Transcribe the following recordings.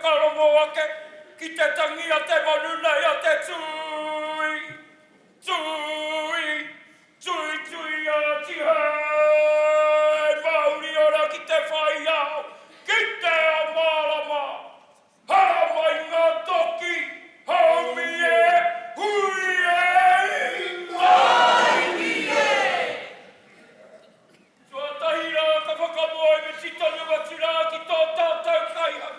whakarongo ake ki te tangi a te manu nei a te tūī, tūī, tuitui a Tihei mauri ora ki te whai ao, ki te ao mārama. Haramai ngā toki, haumi e, hui e, i Whāriki e! Tuatahi rā ka whakamoemiti tonu atu rā ki tō tātou kaihau.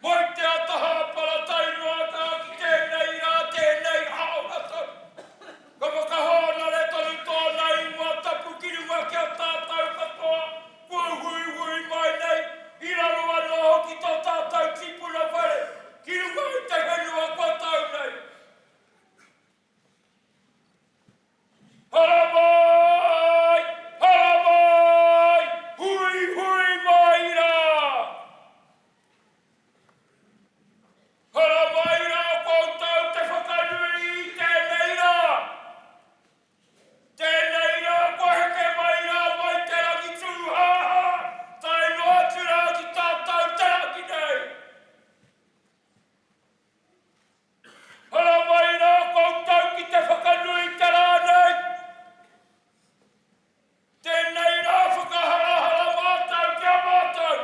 Mai te ata hāpara tae noa rā ki tēnei rā, tēnei hāora tonu. Ka whakahōnore tonu tōna ingoa tapu ki runga ki a tātou katoa kua huihui mai nei i raro anō hoki tō tātou tipuna whare ki runga i te whenua kua tau nei. Haramai! Haramai! Huihui mai rā! Haramai rā koutou te whakanui i tēnei rā! Tēnei rā kua heke mai rā mai te rangi tūhāhā, tae noa atu rā ki tātou te rangi nei. Haramai rā koutou ki te whakanui i te rā nei. Tēnei rā whakaharahara mātou ki a mātou.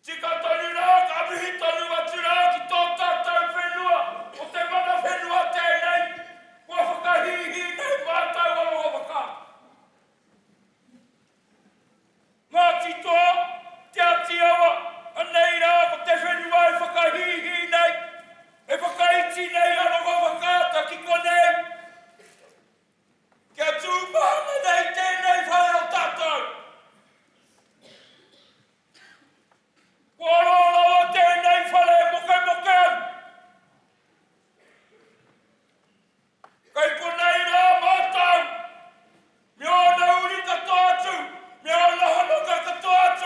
Tika tonu rā, ka mihi tonu atu rā ki tō tātou whenua, ko te mana whenua tēnei, kua whakahīhī nei mātou a Rongowhakaata. Ngāti Toa, Te Ati Awa, anei rā ko te whenua e whakahīhī nei, e whakaiti nei a Rongowhakaata ki konei, kia tū mahana nei tēnei whare o tātou. Kua roa rawa tēnei whare e mokemoke ana. Kei konei rā mātou, me ōna uri katoa atu, me ōna hononga katoa atu.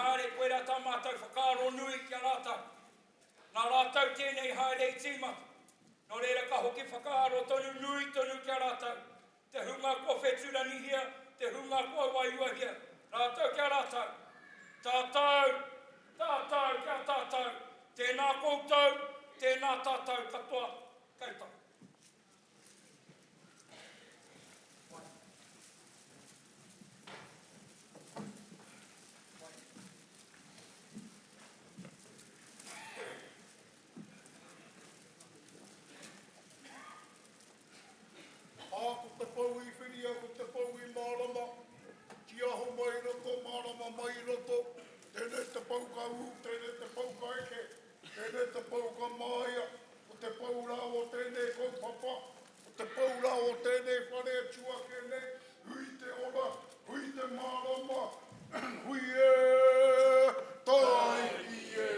haere, koirā tā mātou whakaaro nui ki a rātou. Nā rātou tēnei haere i tīmata. Nō reira ka hoki whakaaro tonu nui tonu ki a rātou, te hunga kua whetūrangihia, te hunga kua waiuahia, rātou ki a rātou. Tātou, tātou ki a tātou, tēnā koutou, tēnā tātou katoa, kei taku. Ā, ko te pou i whiria, ko te pou i mārama, tīaho mai i roto, mārama mai i roto, tēnei te pou ka ū, tēnei te pou ka eke, tēnei te pou ka māia, ko te pou rā o tēnei kaupapa, ko te pou rā o tēnei whare e tū ake nei, hui te ora, hui te mārama, hui e, tāiki e.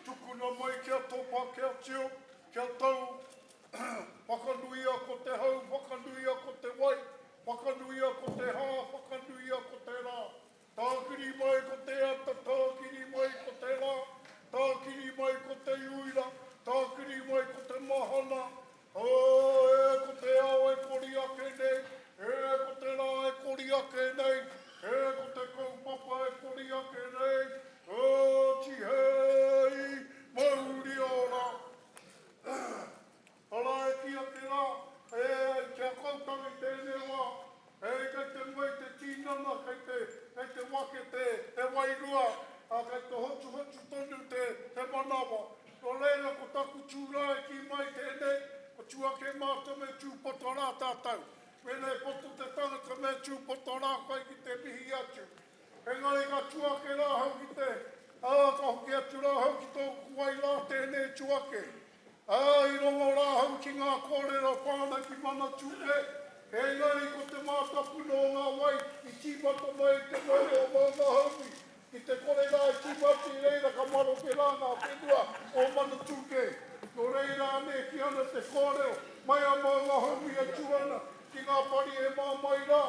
Tukuna mai kia topa, kia tio, kia tau, Whakanuia ko te hau, whakanuia ko te wai, whakanuia ko te hā, whakanuia ko te rā. Tākiri mai ko te ata, tākiri mai ko te rā, tākiri mai ko te uira, tākiri mai ko te mahana. Ā, e ko te ao e kori ake nei, e ko te rā e kori ake nei, e ko te kaupapa e kori ake nei, ā, tihei mauri ora. Arā e kī ake rā, e ai ki a koutou i tēnei wā, e kei te moe te tīnana, kei te, kei te wake te, te wairua, ā, kei te hotuhotu tonu te, te manawa. Nō reira, ko taku tū rā e kī mai tēnei, ko tū ake mātou me tū poto rā tātou. Mēnā e poto te tangata me tū poto rā koe ki te mihi atu. Engari ka tū ake rā ahau ki te, ā, ka hoki atu rā ahau ki tōku wai rā tēnei tū ake. Ā, i rongo rā ahau ki ngā kōrero pāna ki Manatū e, engari ko te mātāpuna o ngā wai i tīmata mai i te mahi o Maungahaumi, ki te kore rā i tīmata i reira ka maroke rā ngā whenua o Manatū kē. Nō reira anē kī ana te kōrero, mai a Maungahaumi e tū ana ki ngā pari e mā mai rā,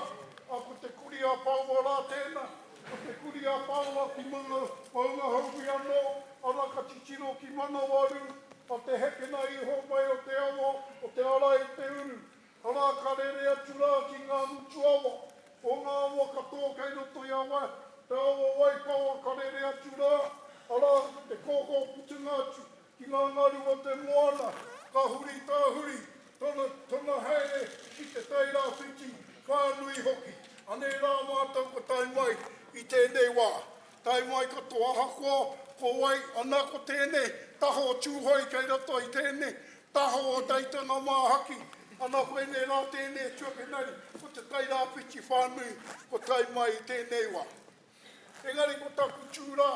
ā, ko te kurī a Pāoa rā tēnā, ko te kurī a Pāoa ki Maungahaumi anō, arā ka titiro ki Manawarū, a te hekena iho mai o te awa o Te Arai i te uru, arā ka rere atu rā ki ngā ngutu awa, o ngā awa katoa kei roto i a Wai, te awa Waipaoa ka rere atu rā, arā, te kōkō putunga atu ki ngā ngaru o te moana, ka huri tāhuri tona, tona haere ki te tai rāwhiti whānui hoki. Anei rā mātou ko tae mai i tēnei wā. Tae mai katoa ahakoa ko wai, ana ko tēnei taha o Tūhoe kei roto i tēnei taha o Taitanga Māhaki, ana koinei rā tēnei tuakenari ko te tai rāwhiti whānui ko tae mai i tēnei wā. Engari ko taku tū rā,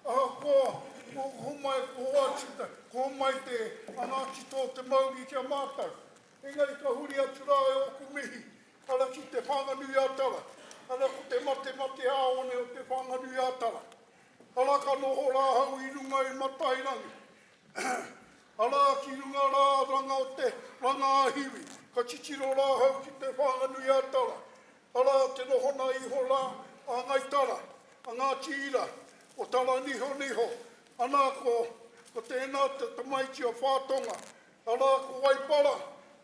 ahakoa ko homai, ko hoatu, ko homai te a Ngāti Tō te mauri ki a mātou. Engari ka huri atu rā e ōku mihi, ara ki Te Whanganui-a-Tara, ara ko te matemate-ā-one o Te Whanganui-a-Tara. Ara ka noho rā ahau i runga i Matairangi, arā ki runga rā ranga o te ranga-ā-hiwi, ka titiro rā ahau ki Te Whanganui-a-Tara, Arā te nohona iho rā a Ngai Tara, a Ngāti Ira, o Taranihoniho, ana ko, ko tēnā te tamaiti o Whātonga, arā ko Waipara,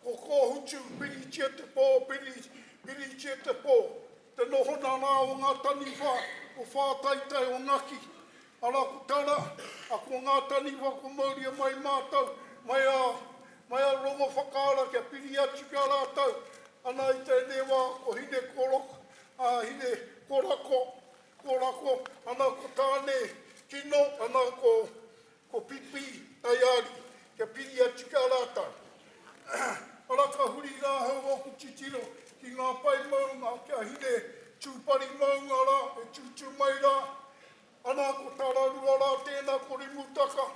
ko Kōhutu, piritia te pō, piri, piritia te pō, te nohona rā o ngā taniwha, o Whātaitai, o Ngaki, arā ko Tara, a ko ngā taniwha ko mauria mai mātou, mai a, mai a Rongowhakaara kia piri atu ki a rātou, Ana i tēnei wā ko Hine Korok, a Hine Korako, Korako, ana ko Tāne Kino, ana ko, ko Pipi Taiari, kia piri atu ki a rātou. Ara ka huri rā hau ōku titiro ki ngā pae maunga, ki a Hine Tūpari maunga rā, e tūtū mai rā, Ana ko Tararua rā tēnā, ko Rimutaka,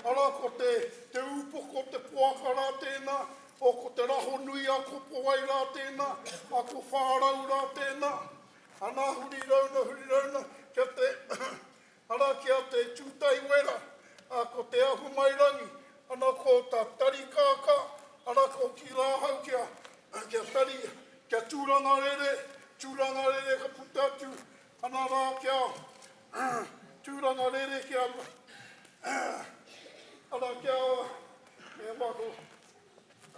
arā ko te, te ūpoko o te poaka rā tēnā, o ko Te Rahonui a Kopowai rā tēnā, a ko Whārau rā tēnā. Ana huri rauna, huri rauna, kia te, arā ki a Te Tūtaiwera, a ko Te Ahumairangi, ana ko ta Tarikākā, arā ko ki rāhau kia, kia tari, kia Tūrangarere, Tūrangarere ka puta atu, Ana rā kia, tūranga rere kia, ana kia, e wako,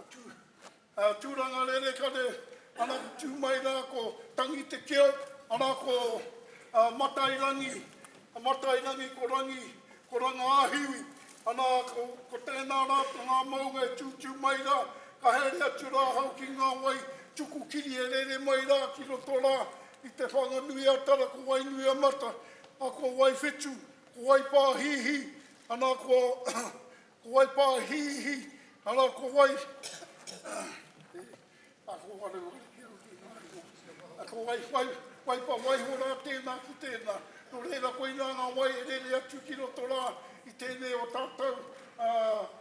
tū, tūranga rere kare, ana tū mai rā ko Tangi Te Keo, ana ko Matairangi, Matairangi ko Rangi, ko Rangaahiwi, ana ko, ko tēnā rā ko ngā maunga e tūtū mai rā, ka haere atu rā hau ki ngā wai tuku kiri e rere mai rā ki roto rā i Te Whanganui-a-Tara ko Wainuiamata, a ko Waiwhetu, ko Waipāhīhī, ana ko, ko Waipāhīhī, ana ko Wai, a ko Wareware ki au ki ngā ingoa. A ko Wai, Wai, Waipa, waiho rā tēnā ki tēnā. Nō reira, koinā ngā wai e rere atu ki roto rā i tēnei o tātou ā,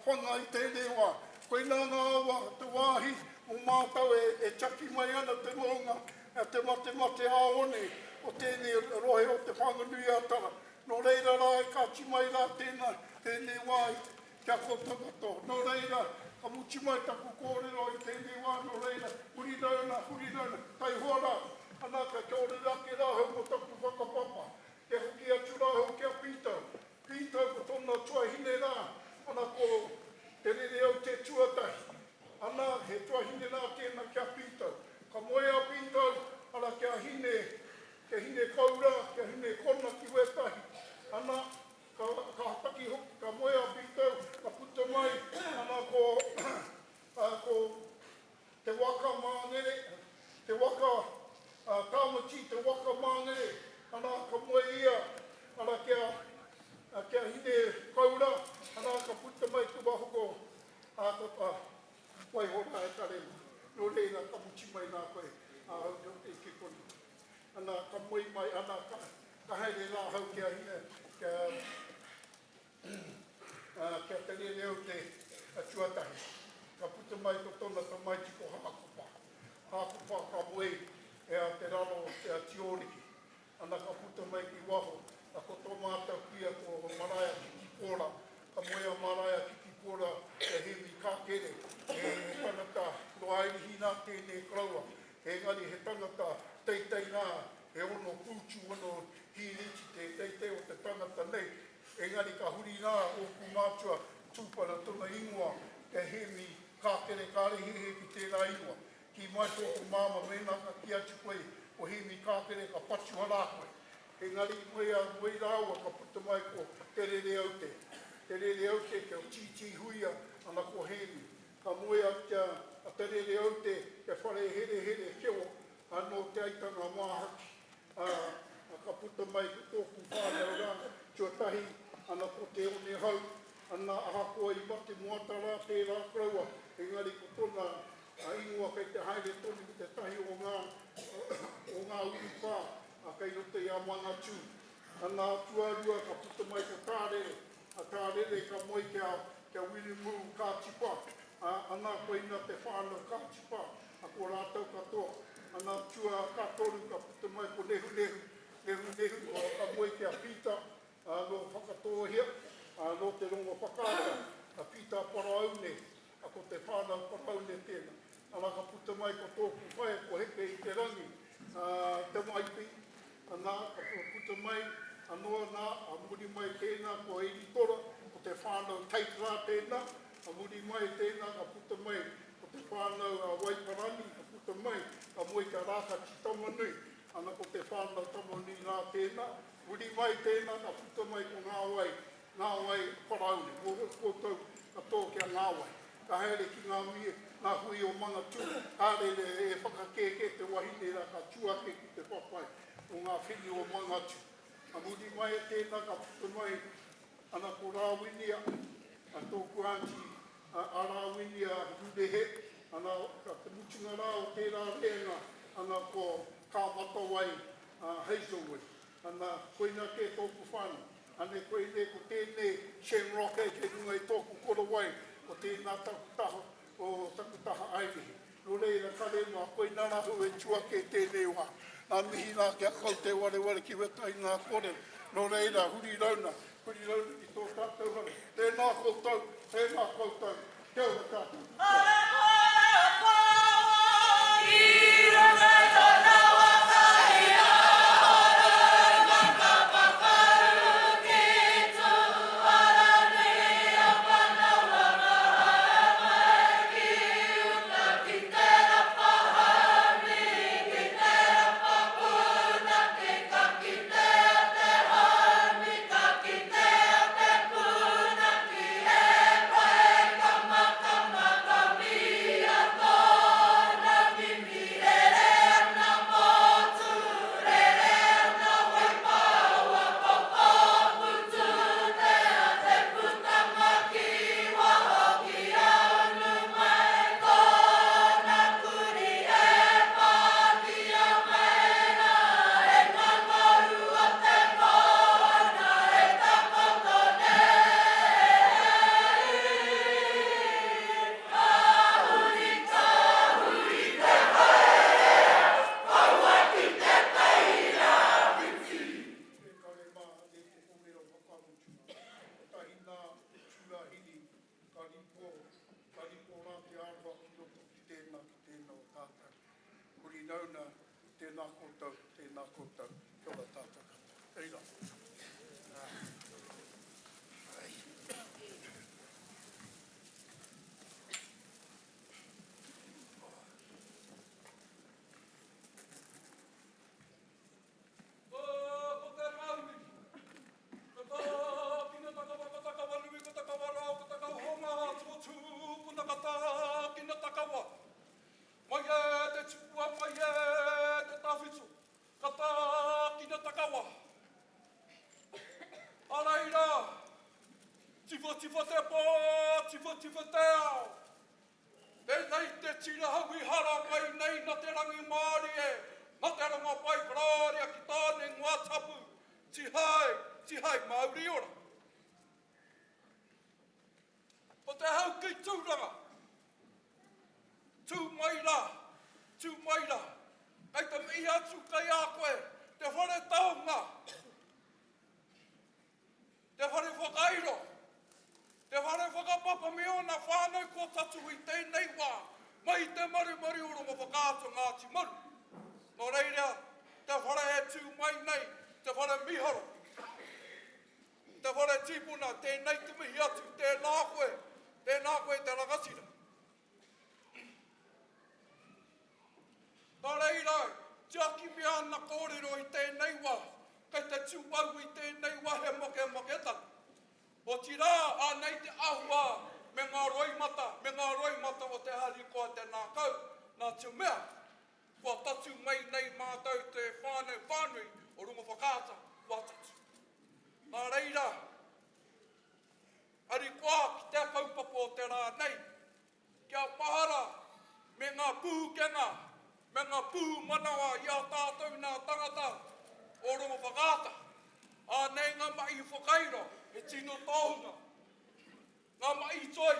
whanga i tēnei wā. Koinā ngā awa, te wāhi o mātou e, e tiaki mai ana te maunga, te matemate ā-one o tēnei rohe o Te Whanganui-a-Tara. Nō reira rā e kāti mai rā tēnā, tēnei wā i, kia koutou katoa. Nō reira, ka mutu mai taku kōrero i tēnei wā, nō reira, huri rauna, huri rauna, taihoa rā, ana ka kōrero ake rā hau mō taku whakapapa, kia hoki atu rā hau ki a Pītau. Pītau ko tōna tuahine rā, ana ko Te Rereau te tuatahi. Ana, he tuahine rā tēnā ki a Pītau. Ka moe a Pītau, ara kia hine, kia hine koura, kia hine kona ki wētahi. Ana, ka, ka taki hoki, ka moe a Pītau, ka puta mai, ana ko, a, ko Te Waka Māngere, Te Waka, a, Tāmati Te Waka Māngere, ana ka moe ia, ara kia, a, kia hine koura, ana ka puta mai te waho ko, Ā, ko tā, waiho rā e Karema, nō reira ka mutu mai nā koe ahau i roto i te koni. Ana, ka moe mai, ana, ka, ka haere rā ahau ki a Hina, kia, ā, kia Te Rereu te tuatahi. Ka puta mai ko tōna tamaiti ko Hākopa. Hākopa ka moe e a te raro o te Tioriki. Ana ka puta mai ki waho, a ko to mātou kuia ko Maraea Kikipora, ka moe a Maraea Kikipora e Hemi Kakere, he tangata Roairihi nā tēnei koroua, engari he tangata teitei nā, he ono pūtu ono hīriti te teitei o te tangata nei, engari ka huri rā ōku mātua tūpana tona ingoa e Hemi Kakere kāre hehe ki tērā ingoa. Kī mai tōku māmā mēnā ka kī atu koe ko Hēmi Kākere ka patua rā koe. Engari i moe a moe rāua ka puta mai ko Te Rereaute. Te Rereaute kia tītī huia ana ko Hēmi. Ka moe a a Te Rereaute kia whare herehere keo anō Te Aitanga Māhaki. Ā, ka puta mai ko tōku whānau rā, tuatahi ana ko Te Onehau, ana ahakoa i mate moata rā tērā koroua, engari ko tōna A ingoa kei te haere tonu ki tētahi o ngā, o ngā urupā kei roto i a Mangatū. Ana tuarua ka puta mai ko Tārere, a Tārere ka moe ki a, ki a Wiremu Kātipa, a, ana koina te whānau Kātipa, a ko rātou katoa. Ana tua ka toru ka puta mai ko Nehunehu, Nehunehu ka moe ki a Pita, a, nō Whakatōhea, a, nō Te Rongowhakaata, a Pita Paraune, A ko te whānau Paraune tēnā. Ana ka puta mai ko tōku whaea ko Heke i te rangi, a, Te Waipi, ana ka puta mai anō ana a muri mai tēnā ko Iritora, ko te whānau Tait rā tēnā, a muri mai tēnā ka puta mai ko te whānau a Waiparani, ka puta mai ka moe ki a Rākati Tamanui, ana ko te whānau Tamanui rā tēnā, muri mai tēnā ka puta mai ko Ngāwai Ngāwai Paraone, mōhio koutou katoa ki a Ngāwai. Ka haere ki ngā mie, ngā hui o Mangatū, kāre e whakakēkē te wahine rā ka tū ake ki te whawhai o ngā whenua o Mangatū. Ka muri mai e tēnā ka puta mai ana ko Rāwinia, a tōku aunty a Rāwinia Rurehe, ana ka te mutunga rā o tērā reanga ana ko Kā Matawai Hazelwood. Ana, koina kē tōku whānau. Ane koinei ko tēnei shamrock e kei runga i tōku korowai, ko tēnā taku taha, o taku taha Airihi. Nō reira, ka rēmā, koina rā au e tū ake i tēnei wā. Ngā mihi rā ki a koutou wareware ki wētahi ngā kōrero. Nō reira, huri rauna, huri rauna ki tō tātou hare. Tēnā koutou, tēnā koutou, kia ora tātou. I runga i tōna waka i ahorau mā ka pakaru ki. whīnauna, tēnā koutou, tēnā koutou, kia ora tātou katoa. Reira. Ko te mauri, ko tā kina takawa, ko takawanui, ko takawarau, ko takahonga, tuatū, ko takatā, kina takawa. Mai e te tipua, mai e te tawhito, ka tā kina takawa. A reira, tiwhatiwha te pō, tiwhatiwha te ao. Tēnei te tira hau i hara mai nei na te rangimārie, na te rongopai karāria ki tāne ngā tapu, tihai, tihai mauri ora. Ko te hau ki Tūranga, tū mai rā, tū mai rā, kei te mihi atu kei a koe te whare taonga, Te whare whakairo, te whare whakapapa me ōna whānau kua tatū i tēnei wā mai i te marumaru o Rongowhakaata Ngāti Maru. Nō reira, te whare e tū mai nei, te whare miharo, te whare tīpuna, tēnei te mihi atu, tēnā koe, tēnā koe te rangatira. Nā reira, tiaki me ana kōrero i tēnei wā, kei te tū au i tēnei wā he mokemoketanga. Otirā, ānei te āhua me ngā roimata, me ngā roimata o te harikoa te nākau, nā te mea, kua tatū mai nei mātou te whānau whānui o Rongowhakaata, kua tatū. Nā reira, harikoa ki te kaupapa o te rā nei, Kia mahara me ngā pūkenga, me ngā pūmanawa i a tātou nā tangata o Rongowhakaata. Ānei ngā mahi whakairo, he tino tohunga, ngā mahi toi,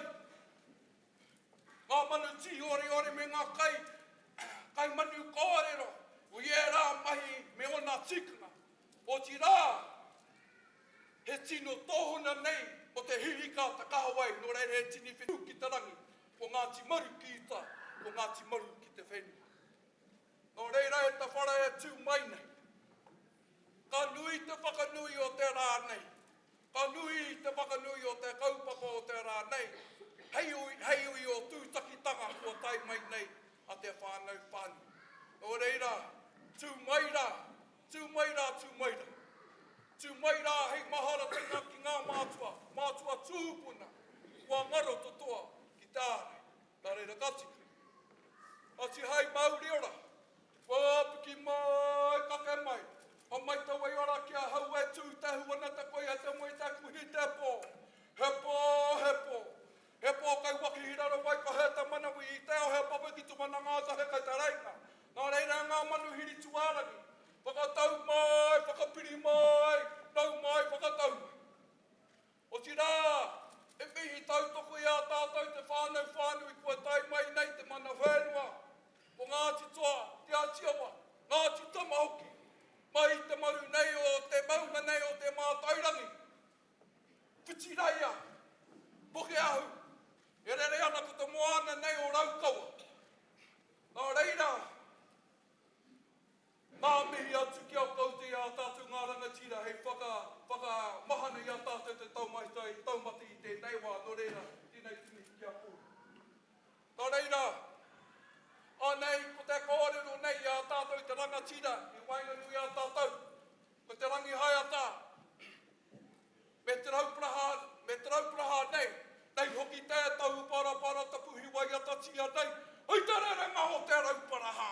ngā manu tīoriori me ngā kai, kai manu kōrero i ērā mahi me ōna tikanga. Otirā, He tino tōhuna nei o te hihika te kahawai nō reira he tini whetū ki te rangi, ko Ngāti Maru ki uta, ko Ngāti Maru ki te whenua. Nō reira e te whare e tū mai nei, ka nui te whakanui o te rā nei, ka nui te whakanui o te kaupapa o te rā nei, hei ui, hei ui o tūtakitanga kua tae mai nei a te whānau whānui. Nō reira, tū mai rā, Tū mai rā, tū mai rā. Tū mai rā hei maharatanga ki ngā mātua, mātua tūpuna, kua ngaro totoa ki te ārai. Nā reira ka tika. Ati hai mauri ora, kua piki mai, kake mai, homai te waiora ki ahau e tū te hu ana te koia te moe te kuhi te pō. He pō, he pō. He pō kai waki raro wai ka hē te manawi i te ao he pape ki te mana ngātahi kai te reinga. Nā reira ngā manuhiri tuārangi, whakatau mai, whakapiri mai, nau mai, whakatau mai. Otirā, e mihi tautoko i a tātou te whānau whānui kua tae mai nei te mana whenua, ko Ngāti Toa, Te Ātiawa, Ngāti Tama hoki, mai i te maru nei o te maunga nei o Te Mātairangi, Whitiraia, Pukeahu, e rere ana ko te moana nei o Raukawa. Nā reira, ngā mihi atu ki a koutou i a tātou ngā rangatira hei whaka, whakamahana i a tātou te taumata, taumata i tēnei wā, nō reira, tēnei te mihi ki a koutou. Nā reira, anei ko te kōrero nei i a tātou te rangatira i waenganui i a tātou, ko Te Rangihaeata, Me te rauparaha, me te rauparaha nei, nei hoki te tauparapara tapuhi waiatatia nei, i te rerenga o te rauparaha.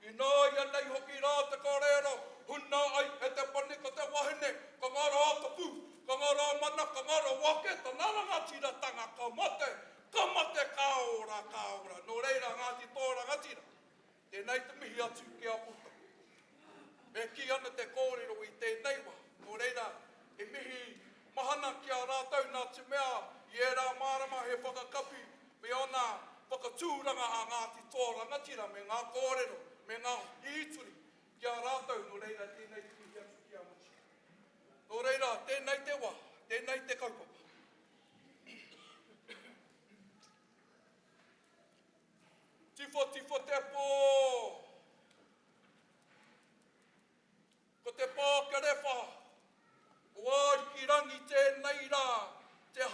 Ināianei hoki rā te karero, huna ai e te pane ko te wahine, ka ngaro a tapu, ka ngaro a mana, ka ngaro ake tana rangatiratanga, ka mate, ka mate, ka ora, ka ora. Nō reira, Ngāti Toa Rangatira, Tēnei te mihi atu ki a koutou. E kī ana te kōrero i tēnei wā, nō reira, he mihi mahana ki a rātou nā te mea i ērā marama he whakakapi me ana whakatūranga a Ngāti Toa Rangatira me ngā kōrero, me ngā hīturi ki a rātou, nō reira tēnei te mihi atu ki a Mochi. Nō reira, tēnei te wā, tēnei te kaupapa. Tiwhatiwha te pō!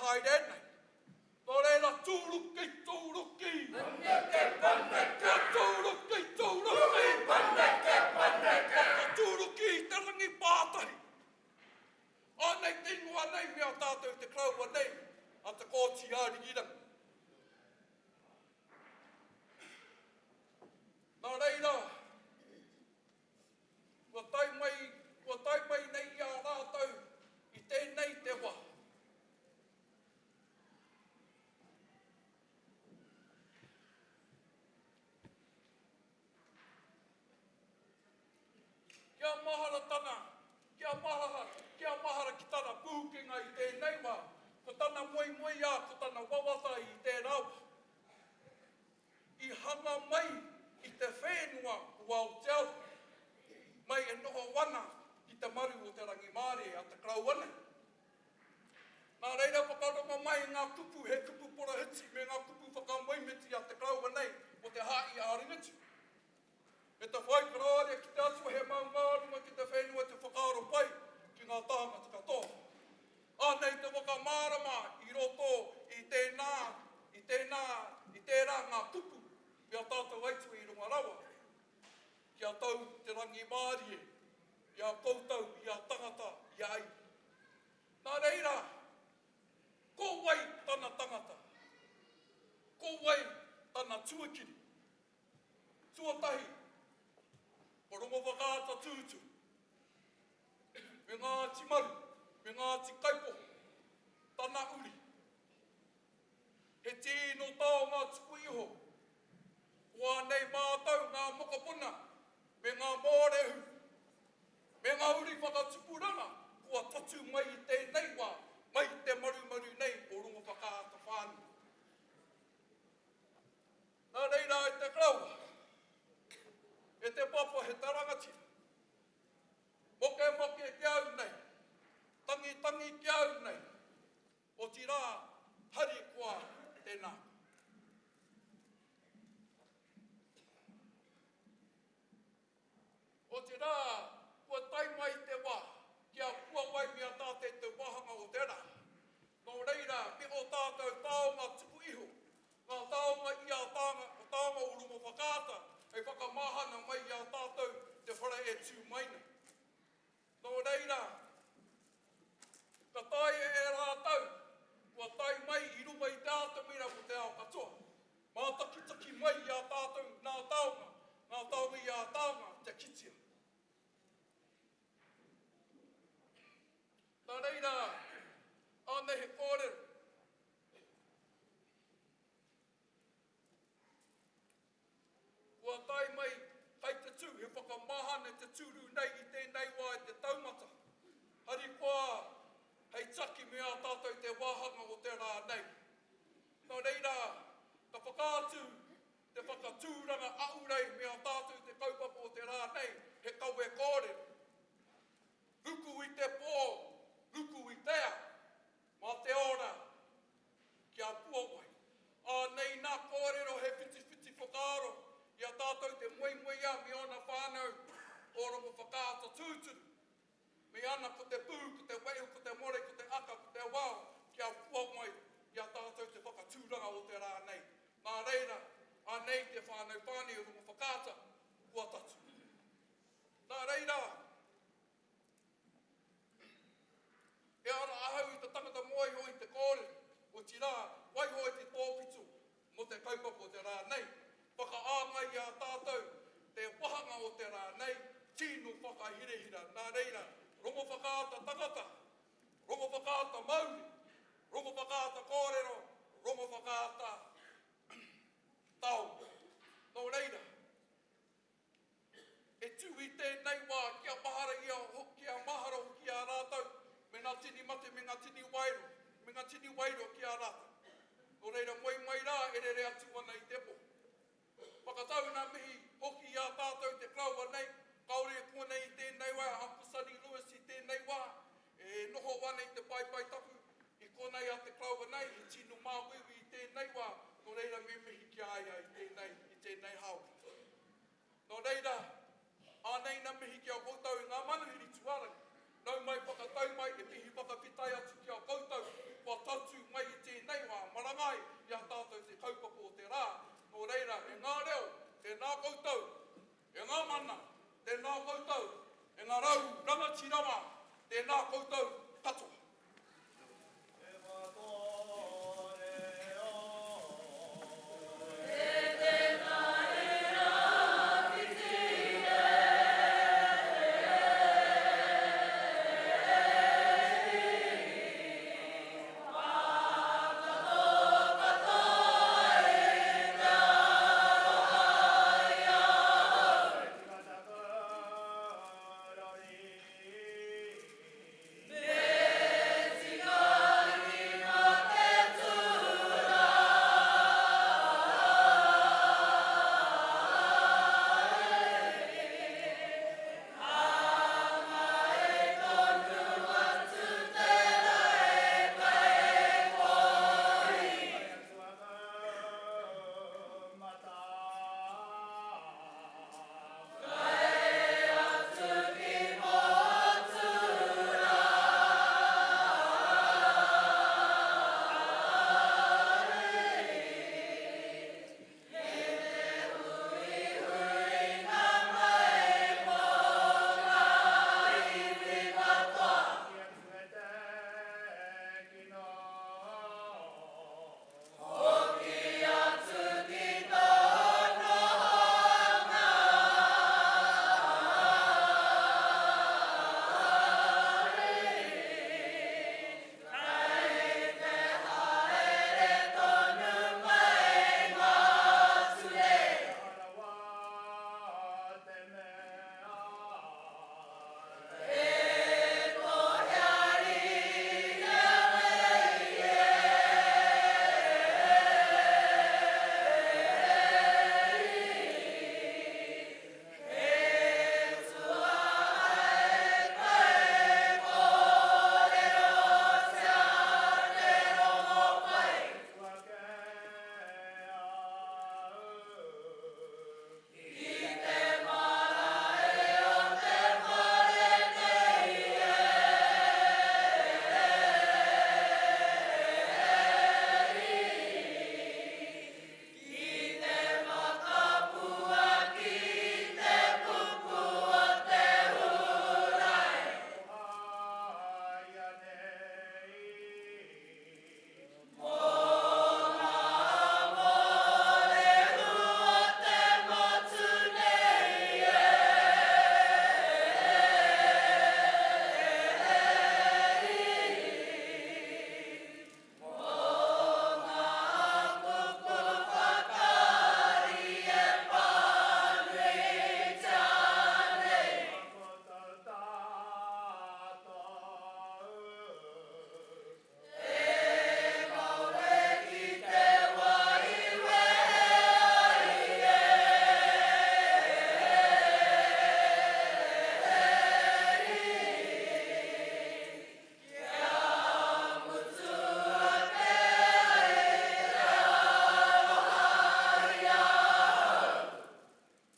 haere nei. Nō reira, tūruki, tūruki! Paneke, paneke! Tūruki, tūruki! Paneke, paneke! Whakatūruki i te rangi pātahi. Anei te ingoa nei me a tātou te karaua nei a Te Kooti Ārigirangi. Nā reira, kua tae mai, kua tae mai nei i a rātou i tēnei te wā. Kia mahara tana, kia mahara, kia mahara ki tana pūkenga i tēnei wā, ko tana moemoeā, ko tana wawata i tērā wā. I hanga mai i te whenua o Aotearoa, mai e noho ana ki te maru o te rangimārie a te Karaua nei. Nā reira whakarongo mai ngā kupu he kupu porahiti me ngā kupu whakamoemiti a te Karaua nei mō te Hāhi ā-Ringatū. Me te whai karāria ki te Atua he maungārongo ki te whenua te whakaaro pai ki ngā tāngata katoa. Anei te whakamārama i roto i tēnā, i tēnā, i tērā ngā kupu me a tātou aituā i runga rawa. Kia tau te rangimārie i a koutou, i a tangata, i a iwi. Nā reira, ko wai tana tangata? Ko wai tana tuakiri? Tuatahi, ko Rongowhakaata Tūturu, me Ngāti Maru, me Ngāti Kaipoho, tana uri. He tīno taonga tuku iho. Ko ānei mātou ngā mokopuna me ngā mōrehu, me ngā uri whakatupuranga kua tatū mai i tēnei wā, mai i te marumaru nei o Rongowhakaata whānui. Nā reira e te karaua, e te papa he te rangatira, mokemoke ki au nei, tangitangi ki au nei, Otirā, harikoa tēnā. Otirā, kua tae mai te wā kia puawai me a tātou te wāhanga o te rā. Nō reira, me ō tātou taonga tuku iho, ngā taonga i a tānga, taonga o Rongowhakaata hei whakamahana mai i a tātou te whare e tū mai nei. Nō reira, ka taea e rātou kua tae mai i runga i te atamira mō te ao katoa, mātakitaki mai i a tātou nā taonga, ngā taonga i a taonga kia kitea. Nā reira, ānei he kōrero. Kua tae mai kai te tū, he whakamahana te tūru nei i tēnei wā i te taumata. Harikoa hei taki me ā tātou te wāhanga o te rā nei. Nō reira, ka whakaatu te whakatūranga ahurei me ā tātou te kaupapa o te rā nei, he kawe kōrero. Ruku i te pō, ruku i te ao, mā te ora Kia puawai. Ānei nā kōrero he whitiwhiti whakaaro i a tātou te moemoeā me ōna whānau o Rongowhakaata tūturu. Me ana ko te pū, ko te wehu, ko te more, ko te aka, ko te wao kia puawai i a tātou te whakatūranga o te rā nei. Nā reira, ānei te whānau whānui o Rongowhakaata kua tatū. Nā reira, E ara ahau i te tangata moe iho i te kōrero, otirā, waiho i te tōpito mō te kaupapa o te rā nei, whakaāngai i a tātou te wahanga o te rā nei, tino whakahirahira, nā reira, rongo whakaata tangata, rongo whakaata mauri, rongo whakaata kōrero, rongo whakaata taonga. Nō reira, E tū i tēnei wā kia mahara ia kia mahara hoki a rātou me ngā tini mate me ngā tini waero, me ngā tini wairua ki a rātou. Nō reira moe mai rā e rere atu ana i te pō. Whakatau ngā mihi hoki i a tātou te karaua nei, kāore e konei i tēnei wā, Uncle Sonny Lewis i tēnei wā, e noho ana i te paepae tapu, i konei a te karaua nei, he tino māuiui i tēnei wā, nō reira me mihi ki a ia i tēnei, i tēnei hāora. Nō reira, ānei na mihi ki a koutou i ngā manuhiri tuarangi. Nau mai whakatau mai e mihi whakawhitai atu ki a koutou kua tatū mai. Tēnā koutou e ngā rau rangatira mā, tēnā koutou katoa.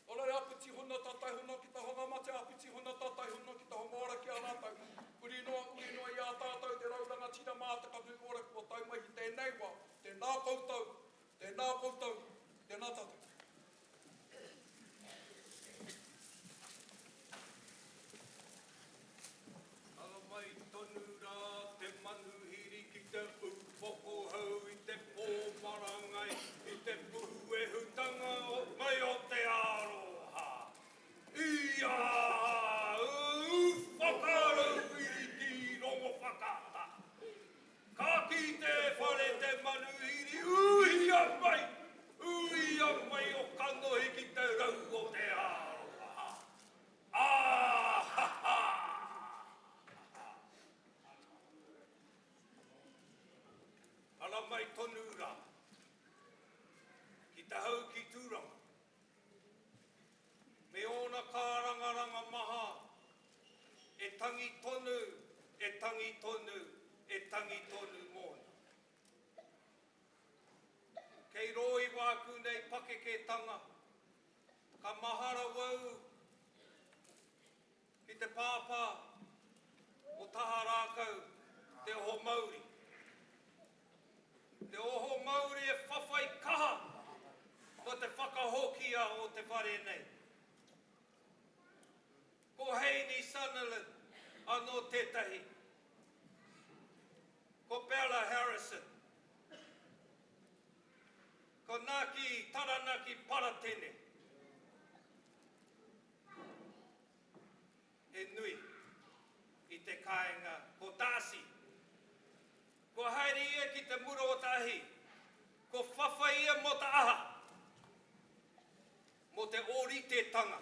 Ora e apiti hona tatai hona ki ta honga mate apiti hona tatai hona ki ta honga ora ki a ratou. Huri noa uri noa i a tatou te rau rangatira mā te kahu ora kua tau mai i tēnei wā. Tēnā koutou, tēnā koutou, tēnā tatou. Anga mai tonu rā te manuhiri ki te upoko hou i te pō marangai, i te puhuehutanga o mai o te aroha. I a Uwhakarauiri ki Rongowhakaata. Ka kī te whare te manuhiri, uhia mai, uhia mai o kanohi ki te rau o te aroha. Ā-ha-ha! Ara mai tonu rā, ki te hau ki Tūranga, me ōna kārangaranga maha, e tangi tonu, e tangi tonu, e tangi tonu mōna. Kei rō i wāku nei pakeketanga, Ka mahara wau ki te pāpā o Taha Rākau, Te Oho Mauri. Te Oho Mauri e whawhai kaha mo te whakahokia o te whare nei. Sunderland anō tētahi. Ko Bella Harrison. Ko Naki Taranaki Paratene. He nui i te kāinga ko Darcy. Kua haere ia ki te mura o te ahi, kua whawhai ia mō te aha? Mō te ōritetanga,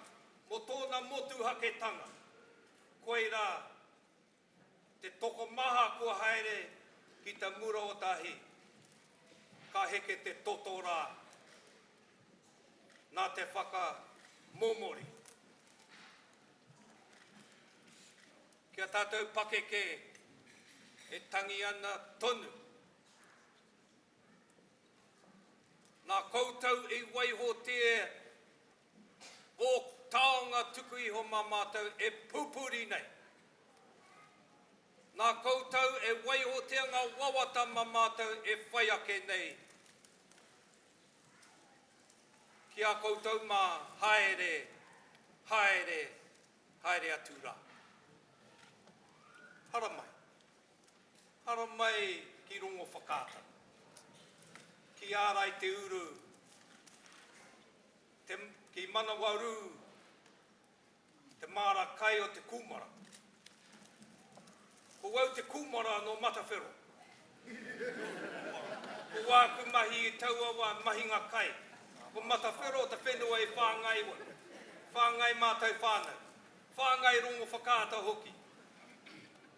mō tōna motuhaketanga. Koirā te tokomaha kua haere ki te mura o te ahi, ka heke te toto rā nā te whakamomori. Ki a tātou pakeke e tangi ana tonu. Nā koutou i waihotia ō taonga tuku iho mā mātou e pupuri nei. Nā koutou e waihotia ngā wawata mā mātou e whai ake nei. Ki a koutou mā, haere, haere, Haere atu rā. Haramai. Haramai ki Rongowhakaata. Ki Āraiteuru, te, ki Manawarū, te māra kai o te kūmara. Ko au te kūmara nō Matawhero. Ko wāku mahi i taua wā, mahinga kai. Ko Matawhero te whenua i whāngai, whāngai mātou whānau. Whāngai rongo whakaata hoki.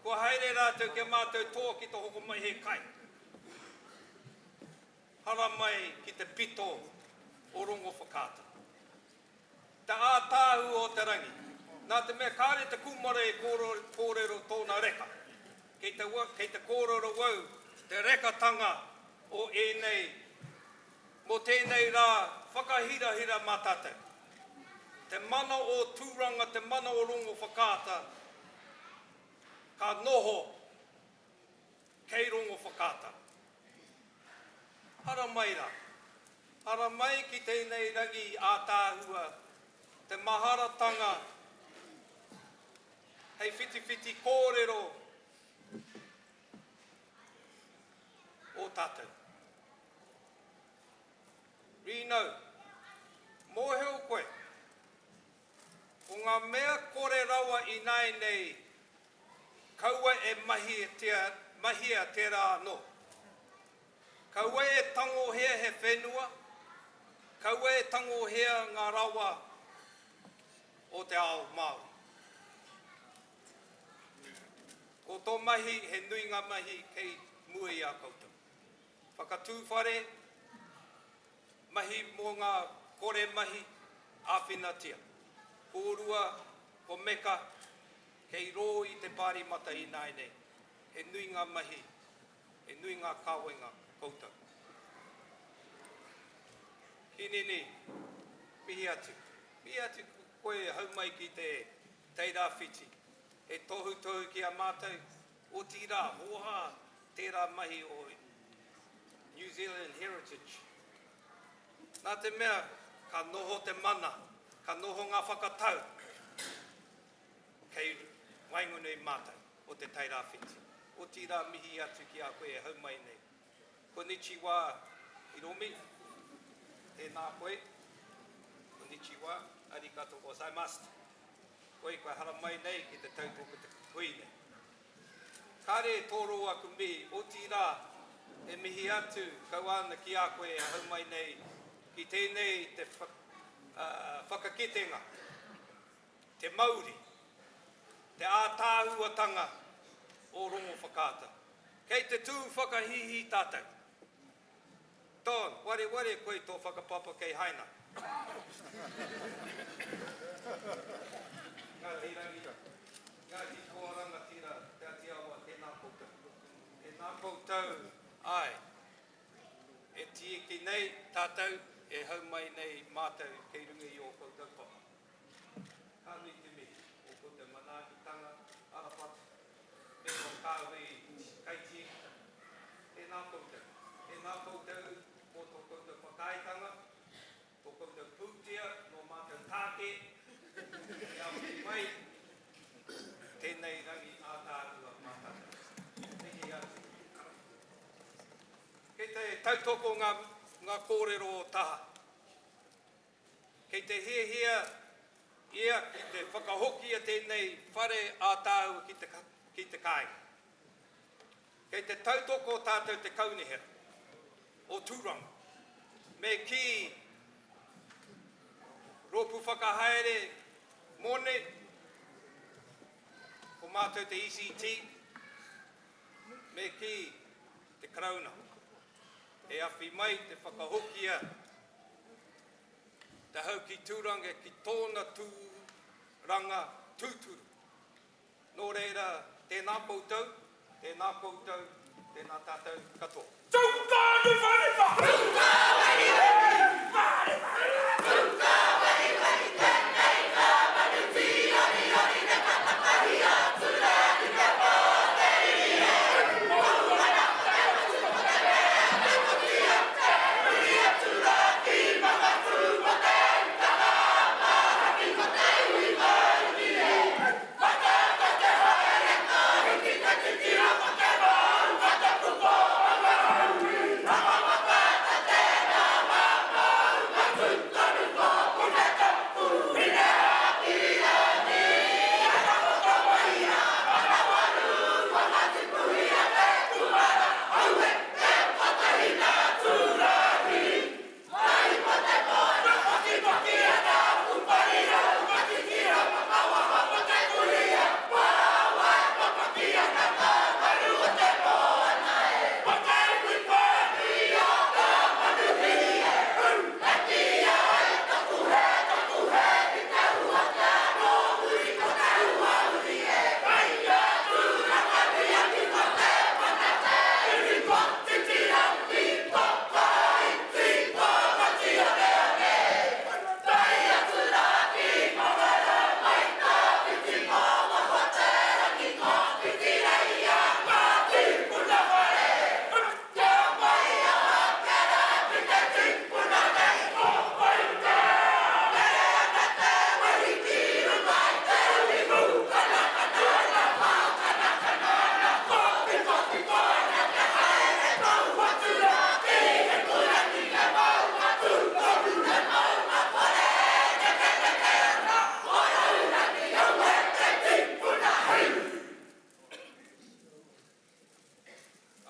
Kua haere rātou ki a mātou toa ki te hoko mai he kai. Haramai ki te pito o Rongowhakaata. Te ātaahua o te rangi. Nā te mea kāre te kūmara e kōrero tōna reka. Kei te, kei te kōrero au te rekatanga o ēnei, mō tēnei rā whakahirahira mā tātou. Te mana o Tūranga, te mana o Rongowhakaata, ka noho kei Rongowhakaata. Haramai rā. Haramai ki tēnei rangi ātaahua, te maharatanga hei whitiwhiti kōrero o tātou. Rino, mōhio koe, ko ngā mea kore rawa ināianei kaua e mahitia, mahia tērā anō. Kaua e tangohia he whenua, kaua e tangohia ngā rawa o te ao Māori. Ko tō mahi, he nui ngā mahi kei mua i a koutou. Whakatū whare, mahi mō ngā kore mahi, āwhinatia. Kōrua ko Meka kei rō i te pāremata ināianei, he nui ngā mahi He nui ngā kawenga koutou. Kinini, mihi atu. Mihi atu koe hau mai ki te Tairawhiti. He tohutohu ki a mātou, otirā, hōhā tērā mahi o New Zealand Heritage. Nā te mea, ka noho te mana, ka noho ngā whakatau kei waenganui mātou. o Te Tai Rāwhiti. Otirā mihi atu ki a koe e hau mai nei. Konnichiwa Hiromi, tēnā koe. Konnichiwa, arigato gozaimasu. Koe kua haramai nei ki te tautoko te hui nei. Kāre e tōrō aku mihi, otirā e mihi atu kau ana ki a koe e hau mai nei ki tēnei te whakakitenga. Te mauri, te ātaahuatanga o Rongowhakaata. Kei te tū whakahīhī tātou. Don, wareware koe tō whakapapa kei haina. Ngāti Rangi, Ngāti Toa Rangatira, Te Ati Awa, tēnā koutou. Tēnā koutou, āe, e tieki nei tātou, e hau mai nei mātou kei runga i ō koutou papa. Ka nui te mihi o koutou manaakitanga, Arapata, me tō kāhui kaitiakitanga. Tēnā koutou. Tēnā koutou mō tō koutou whakaaetanga, tō koutou pūtea nō mātou tāke e āwhina mai. tautoko ngā, ngā kōrero o Taha. Kei te hiahia ia ki te whakahokia tēnei whare ātaahua ki te, ki te kāinga. Kei te tautoko tātou te kaunihera o Tūranga. Me kī rōpū whakahaere moni, ko mātou te ECT, me kī te Karauna e awhi mai te whakahokia te hau ki Tūranga ki tōna tūranga tūturu. Nō reira, tēnā koutou, tēnā koutou, tēnā tātou katoa. Tūkāniwhaniwha! Tūkāweriweri! Tūkāweriweri tēnei ngā manu tīoriori me ka takahi atu rā ki te pō te riri e Moku ana ko te whatu ko te mea te kotia te huri atu rā ki Mangatū ko te utanga māhaki ko te iwi mauri e Matata te haere ka hiki te titiro ko te maunga taku pōhanga hauī Hanga whakaata tēnā ngā maunga tū tonu ko Puketapu Hine Hākirangi He takoto waia manawarū whakatipuhia te kūmara Aue te kotahi nā Tūrahi Mai ko te moana pakipaki ana aku parirau Matitira whakawaha ko te kuia Pāraoa e papaki ana ngā ngaru o te moana e Ko te iwi whānui o ngā manuhiri e hū E kīia ai taku hē, taku hē ki te huatea nō muri ko te huauri e Kei a Tūranganui-a-Kiwa te mana te iwi ko Titirangi ko Kāiti ko Ngāti-Oneone Tae atu rā ki Mangara mai Tawhiti ngā waho te rangi ngā whitireia ngā tīpuna whare Kia mai a Hakera ki te tīpuna nei Ko wai te Tere ana te wehi ki runga i te rangi Mūkanakana ana Pākanakana ana Kōpikopiko ana te haere Tau atu rā ki Hikurangi He maunga tū tonu He maunga kore e nekeneke ana Ko Taurangi aue te tīpuna hei.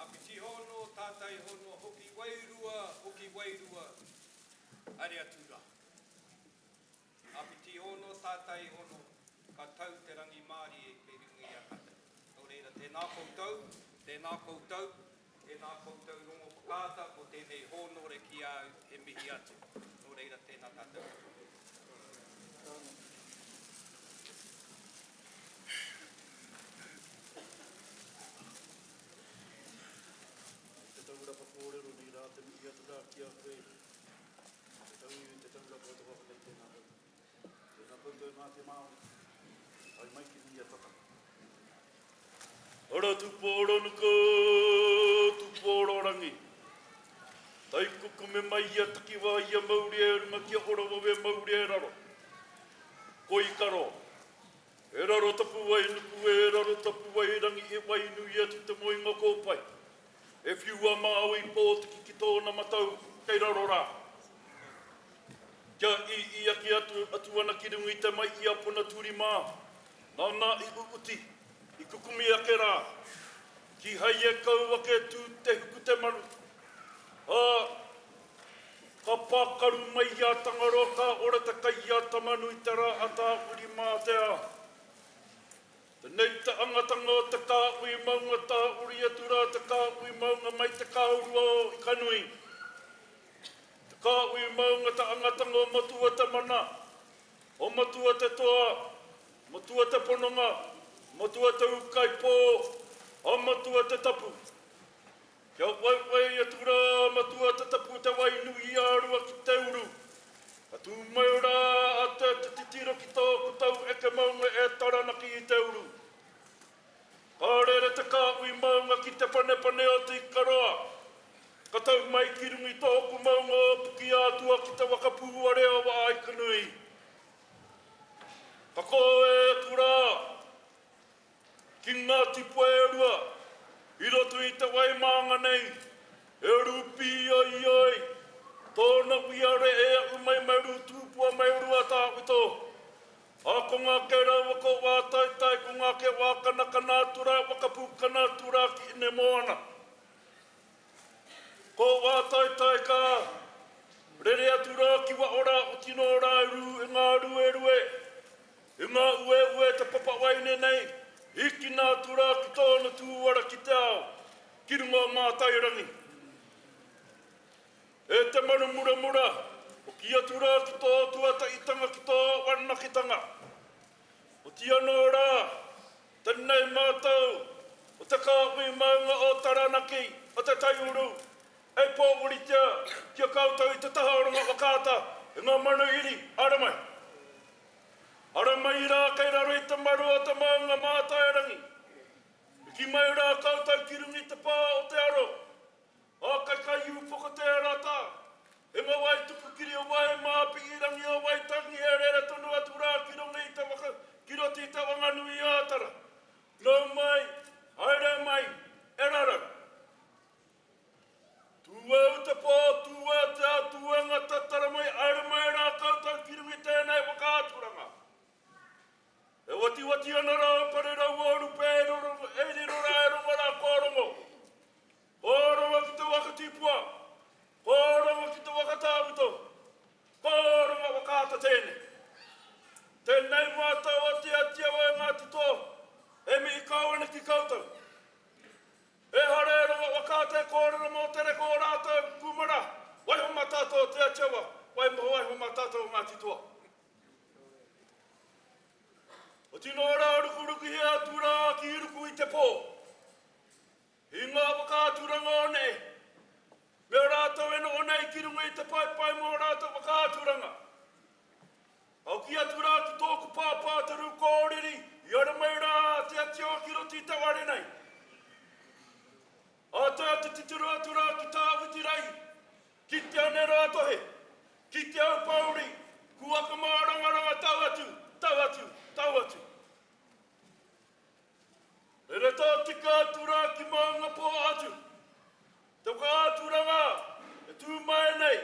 Āpiti hono, tātai hono, hoki wairua, hoki wairua, haere atu rā. Āpiti hono, tātai hono, ka tau te rangimārie kei runga i a tātou. Nō reira, tēnā koutou, tēnā koutou, tēnā koutou rongo whakaata mō tēnei hōnore ki a au, he mihi atu. Nō reira, tēnā tātou katoa. Te taurapa kōrero nei rā te mihi atu rā ki a koe. Te tauiwi, te taurapa o te waka nei tēnā koutou. Tēnā koutou e Ngāti Māori. Tae mai ki runga i a Tata. Ara tuporo nuku, tuporo rangi. Tai kukume mai ia takiwā ia mauri e runga kia ora wawe mauri e raro. Koi karo. E raro tapu wai nuku e raro tapu wai rangi e wainui atu te moenga kōpae. E whiu a Māui pōtiki ki tōna matau kei raro rā. Kia iiaki atu atu ana ki runga i te mai i a Pona Turi mā, nāna i uuti, i kukumi ake rā. Kīhai e kau ake tū te huku te maru. Ā, ka pākaru mai i a Tangaroa ka ora te kai i a Tamanui-te-rā a Tāwhirimātea. Tenei te angatanga o te kāhui maunga tāuri atu rā te kāhui maunga mai te kāurua o Ikanui. Te kāhui maunga te angatanga o Matua te mana, o Matua te toa, Matua te pononga, Matua te ūkaipō, a Matua te tapu. Kia waiwai atu rā Matua te tapu te wai nui i a rua ki te uru. Ka tū mai rā a te te titiro ki tōku tau eke maunga e Taranaki i te uru. Ka rere te kāhui maunga ki te panepane o Te Ikaroa. Ka tau mai ki runga i tōku maunga o Pukiātua ki te waka pūare o Āikanui. Ka kōe atu rā. Ki ngā tipua e rua, i roto i te wai mānga nei, E rupi ai ai, tōna wiare e ahu mai mai Rūtūpua mai Ruatāwhito. Ā, ko ngā ke raua ko wā taitai, ko ngā ke wā kanakana atu rā, waka pūkana atu rā ki Inemoana. Ko wā taitai ka rere atu rā ki waho rā oti nō rā i rū i ngā ruerue, i ngā ueue te papa waeine nei, hīkina atu rā ki tōna tūara ki te ao, ki runga o Mātairangi. E te manu muramura, hoki atu rā ki tō tuataitanga ki tō whanaketanga. Oti anō rā, tēnei mātou o te kāhui maunga o Taranaki, o Te Taiuru, e pōwhiritia ki a koutou i te taha o Rongowhakaata e ngā manu iri, ara mai. Ara mai rā kei raro i te maru o te maunga Mātairangi. Piki mai rā koutou ki runga i te pā o Te Aro, ā, kai Kaiūpoko tērā tā. He mau ai tuku kiri o wai mā Piirangi o Waitangi e rere tonu atu rā ki runga i te waka ki roto i Te Wanganui-ā-Tara. Nau mai, haere mai, e rarau. Tūau te pō, tūau te ao, tūau ngā tatara mai, haere mai rā koutou ki runga i tēnei whakaaturanga. E watiwati ana rā o Parerauorupe e riro rā e rongo rā kua rongo. Kua rongo ki te waka tipua, kua rongo ki te waka tāwito, kua rongo whakaata tēnei. Tēnei mātou o Te Atiawa e Ngāti Toa, e mihi kau ana ki koutou. Ehara e rongo whakaata e kōrero mō te reka o rātou kūmara, waiho mā tātou o Te Atiawa, waiho mā tātou o Ngāti Toa. Oti noa rā rukurukuhia atu rā ki ruku i te pō. I ngā whakaaturanga o nehe, me a rātou e noho nei ki runga i te paepae mō ā rātou whakaaturanga. Hoki atu rā ki tōku pāpā Te Rūkōriri i ara mai rā a Te Atiawa ki roto i te whare nei. Āta te titiro atu rā ki tā Whitirai, ki Te Anerātohe, ki Te Aupōuri, kua whakamārangaranga tau atu, tau atu, tau atu. Rere tōtika atu rā ki Maungapō atu, te whakaaturanga e tū mai nei,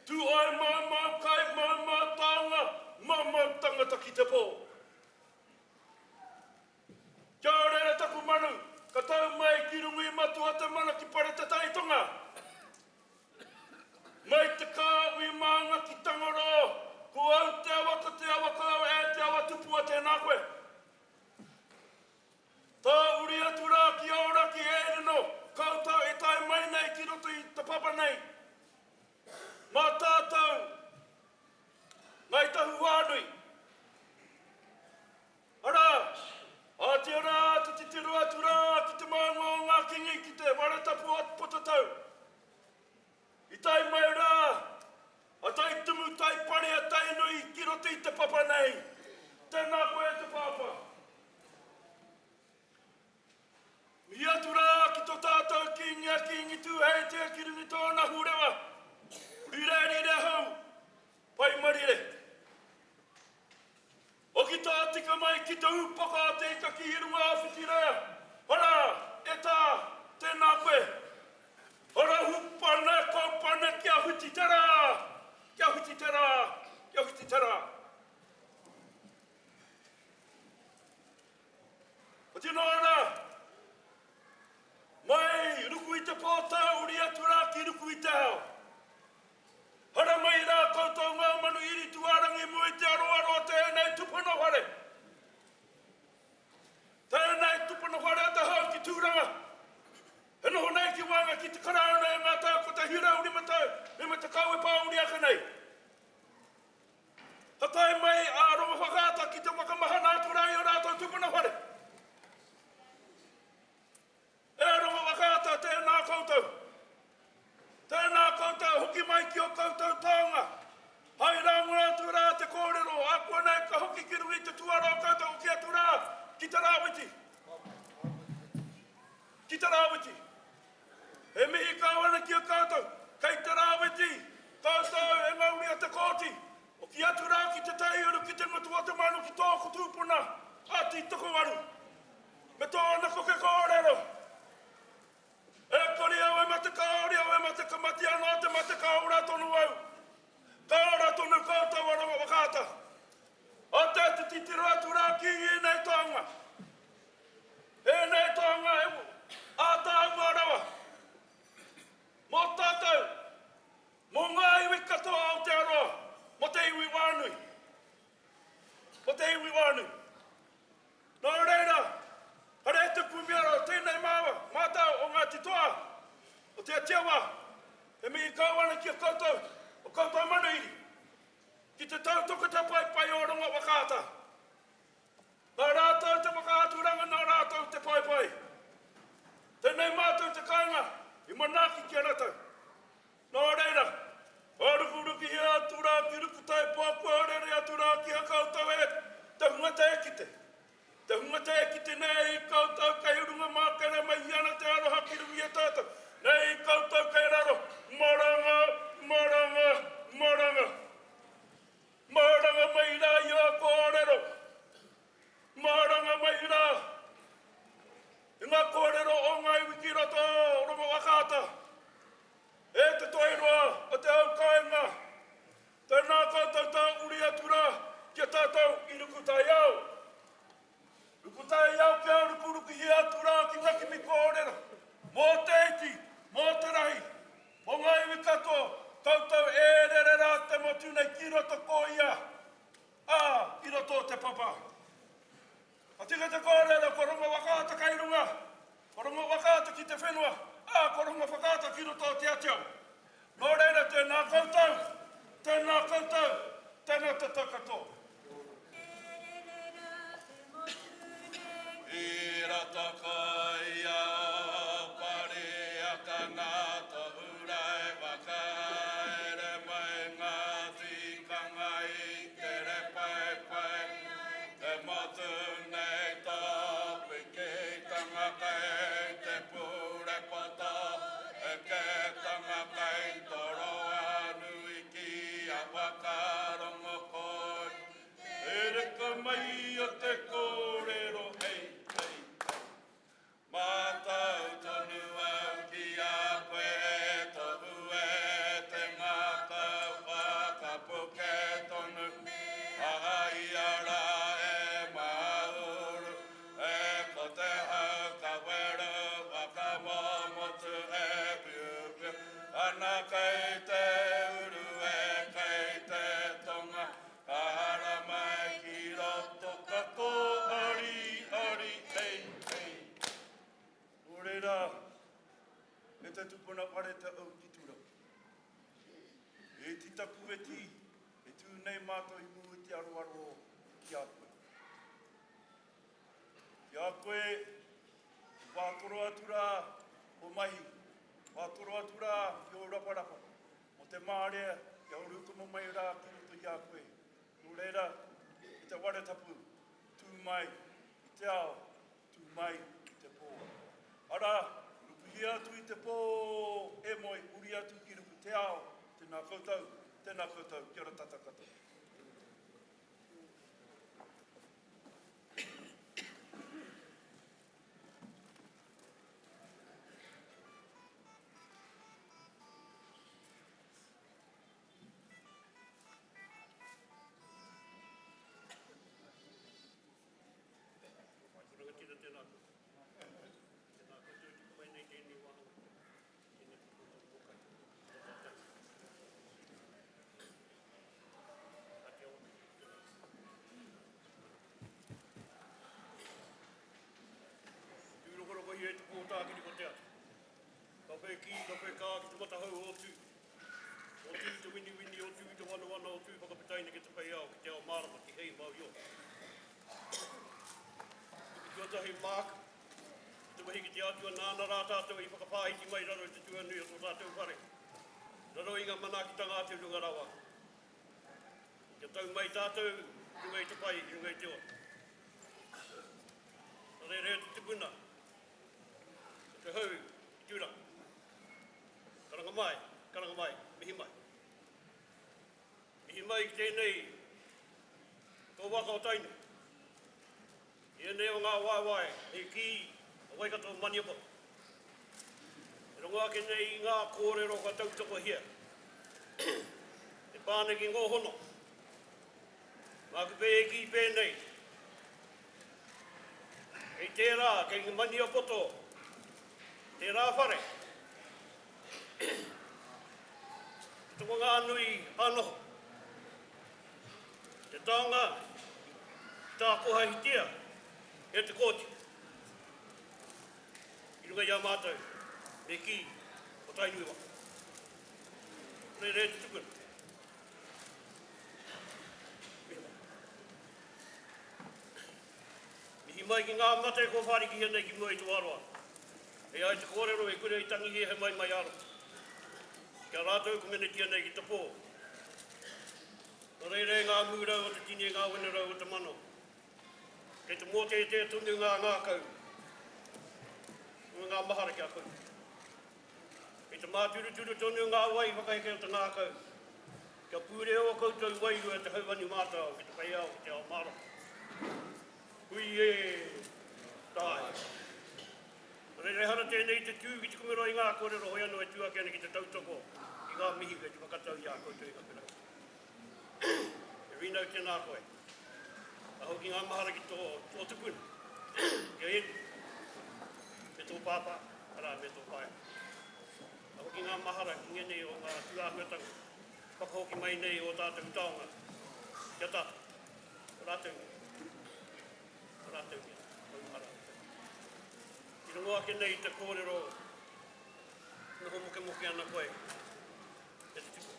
tū ai maumau kai, maumau taonga, maumau tangata ki te pō. Kia rere taku manu, ka tau mai ki runga i Matua te mana ki Paretataitonga. Mai te kāhui mānga ki Tangaroa, ko au te awa, ko te awa ko au e te awa tupua tēnā koe. Tāhuri atu rā ki Aoraki e Erino, koutou e tae mai nei ki roto i te papa nei. Mā tātou, Ngāi Tahu whānui. Arā, ātea rā te titiro atu rā ki te maunga o ngā kingi ki te whare tapu o Potatau. I tae mai rā a Taitumu, Taipari, a Tainui ki roto i te papa nei. Tēnā koe e te pāpā. Mihi atu rā ki tō tātou Kīngi a Kīngi Tūheitia ki runga i tōna hurewa. Rire rire hau, pai marire. Hoki tā tika mai ki te ūpoko o te ika ki runga o Whitireia. Arā, e tā, tēnā koe. Ara hupane kaupane kia whiti te rā, kia whiti te rā, kia whiti te rā. Oti noa ana, mai ruku i te pō tāuri atu rā ki ruku i te ao. Haramai rā koutou ngā manu iri tuārangi mua i te aroaro o tēnei tupuna whare. Tēnei tupuna whare o te hau ki Tūranga. E noho nei ki waenga ki te Karauna e ngā tau 150 e pā uri ake nei. Ka tae mai a Rongowhakaata ki te whakamahana atu rā i ō rātou tupuna whare. E Rongowhakaata, tēnā koutou. Tēnā koutou, hoki mai ki ō koutou taonga. Hai rāngai atu rā te kōrero, ākuanei ka hoki ki runga i te tuara o koutou, hoki atu rā ki te rāwhiti. Ki te rāwhiti. He mihi kau ana ki a koutou, kei te rāwhiti, koutou e ngā uri o Te Kooti. Hoki atu rā ki te taiuru, ki te ngutu o te manu, ki tōku tūpuna, a Tītokowaru. Me tōna koke kōrero. E kore au e mate, kāore au e mate. mate ka ora tonu au. Ka ora tonu koutou a Rongowhakaata. Ate te titiro atu rā ki ēnei taonga. Ēnei taonga e ātaahua rawa. Mō tātou, mō ngā iwi katoa o Aotearoa, mō te iwi wānui. Mō te iwi wānui. Nō reira, kare e tupu miaro tēnei māua, mātou o Ngāti Toa, o Te Atiawa, e mihi kau ana ki a koutou, o koutou manuhiri, ki te tautoko te paepae o Rongowhakaata. Nā rātou te whakaaturanga, nā rātou te paepae. Tēnei mātou te kāinga i manaaki ki a rātou. Nō reira, rukurukihia atu rā ki Rukutai Pō kua rere atu rā ki a koutou e te hunga tē kite. Te hunga tē kite nei i koutou kei runga mākere mai ana te aroha ki runga i a tātou, nei i koutou kei raro, maranga, maranga, maranga. Maranga mai rā i ā kōrero. Maranga mai rā i ngā kōrero o ngā iwi ki roto o Rongowhakaata. E te toiroa o te hau kāinga, tēnā koutou tā uri atu rā ki a tātou i Rukutaiao. Rukutaiao kia rukurukuhia atu rā ki ngā kimi kōrero mō te iti, mō te rahi, mō ngā iwi katoa, koutou e rere rā te motu nei ki roto ko ia, ā, ki roto o te papa. Ka tika te kōrero, ko Rongowhakaata kei runga, ko Rongowhakaata ki te whenua, ā, ko Rongowhakaata ki roto o Te Atiawa. Nō reira, tēnā koutou, tēnā koutou, tēnā tātou katoa. I roto ko ia pari aka nā tohu rae whakaere mai ngā tikanga i te repaepae te motu nei tō pikitanga kei te pūrepoto eketanga kei toroanui ki a whakarongo koe He reka mai a te kōrero, hei, hei, hei. Mātau tonu au ki a koe e tohu e te ngākau whakapuke tonu a ia rā e Māuru e ko te hau ka wero whakamomotu e piupiu ana kei te uru e kei te tonga Ka haramai ki roto ka kōhari hei hei. Nō reira, e te tupuna whare te au ki Turaki. E ti taku e ti, e tū nei mātou i mua i te aroaro ki a koe. Ki a koe, i wātoro atu rā o mahi, wātoro atu rā ki ō raparapa, Mō te marea kia urutomo mai rā ki roto i a koe. Nō reira, e te ware tapu, tū mai i te ao, tū mai i te pō. Arā, rukuhia atu i te pō, e moe, huri atu ki ruku te ao, tēnā koutou, tēnā koutou, kia ora tata katoa. Rangatira tēnā koe. Tēnā koutou i tuku mai nei tēnei wānanga. Tēnei te koutou mōkai. Tō tātou. Ngāti Awa. Tēnā. Tūrokorokohia e te pō tākiri ko te ata. Ka whēkī, ka whēkā ki te matahou o Tū. O Tū te winiwini, o Tū te wanawana, o Tū whakaputaina ki te whei ao, ki te ao mārama, ki hei mauri ora. Tuku tuatahi māku, ki te wehi ki te Atua nāna rā tātou i whakawhāiti mai raro i te tuanui o tō tātou whare, raro i ngā manaakitanga a te Runga Rawa. Kia tau mai tātou i runga i te pai, i runga i te ora. Nō reira e te tupuna, e te hau i Tūranga, karanga mai, karanga mai, mihi mai. Mihi mai ki tēnei tō waka o Tainui. I ēnei o ngā waewae e kī a Waikato Maniapoto. E rongo ake nei i ngā kōrero kua tautokohia. Pā ana ki ngō hono. Māku pea e kī pēnei, kei tērā, kei Maniapoto, tērā whare, te Tongangānui a noho, te taonga i tākohahitia e Te Kooti i runga i a mātou, me kī, ko Tainui waka. Reira e te tukuna. Mihi mai ki ngā mate kua whārikihia nei ki mua i tō aroaro. E ai te kōrero e kore i tangihia he maimai ā-roto. Ki a rātou ko menetia nei ki te pō. Nō reira e ngā mūrau o te tini e ngā wenerau o te mano. Kei te mōteatea tonu ngā ngākau me ngā mahara ki a koutou. Kei te māturuturu tonu ngā wai whakaheke o te ngākau, kia pūrewa koutou wairua te hauwani mātao ki te whai ao ki te ao mārama. Hui e, tae. Nō reira ehara tēnei i te tū ki te kumeroa i ngā kōrero hoi anō e tū ake ana ki te tautoko i ngā mihi kei te whakatau i a koutou i ngā E Rino tēnā koe. Ka hoki ngā mahara ki tō, tō tupuna, ki a Eddie, me tō pāpā, arā, me tō whaea. Ka hoki ngā mahara ki ngēnei o ngā tūāhuatanga, whakahoki mai nei ō tātou taonga ki a tātou. Ko rātou nei. Ko rātou nei. Maumahara atu. I rongo ake nei i te kōrero noho mokemoke ana koe e te tipua.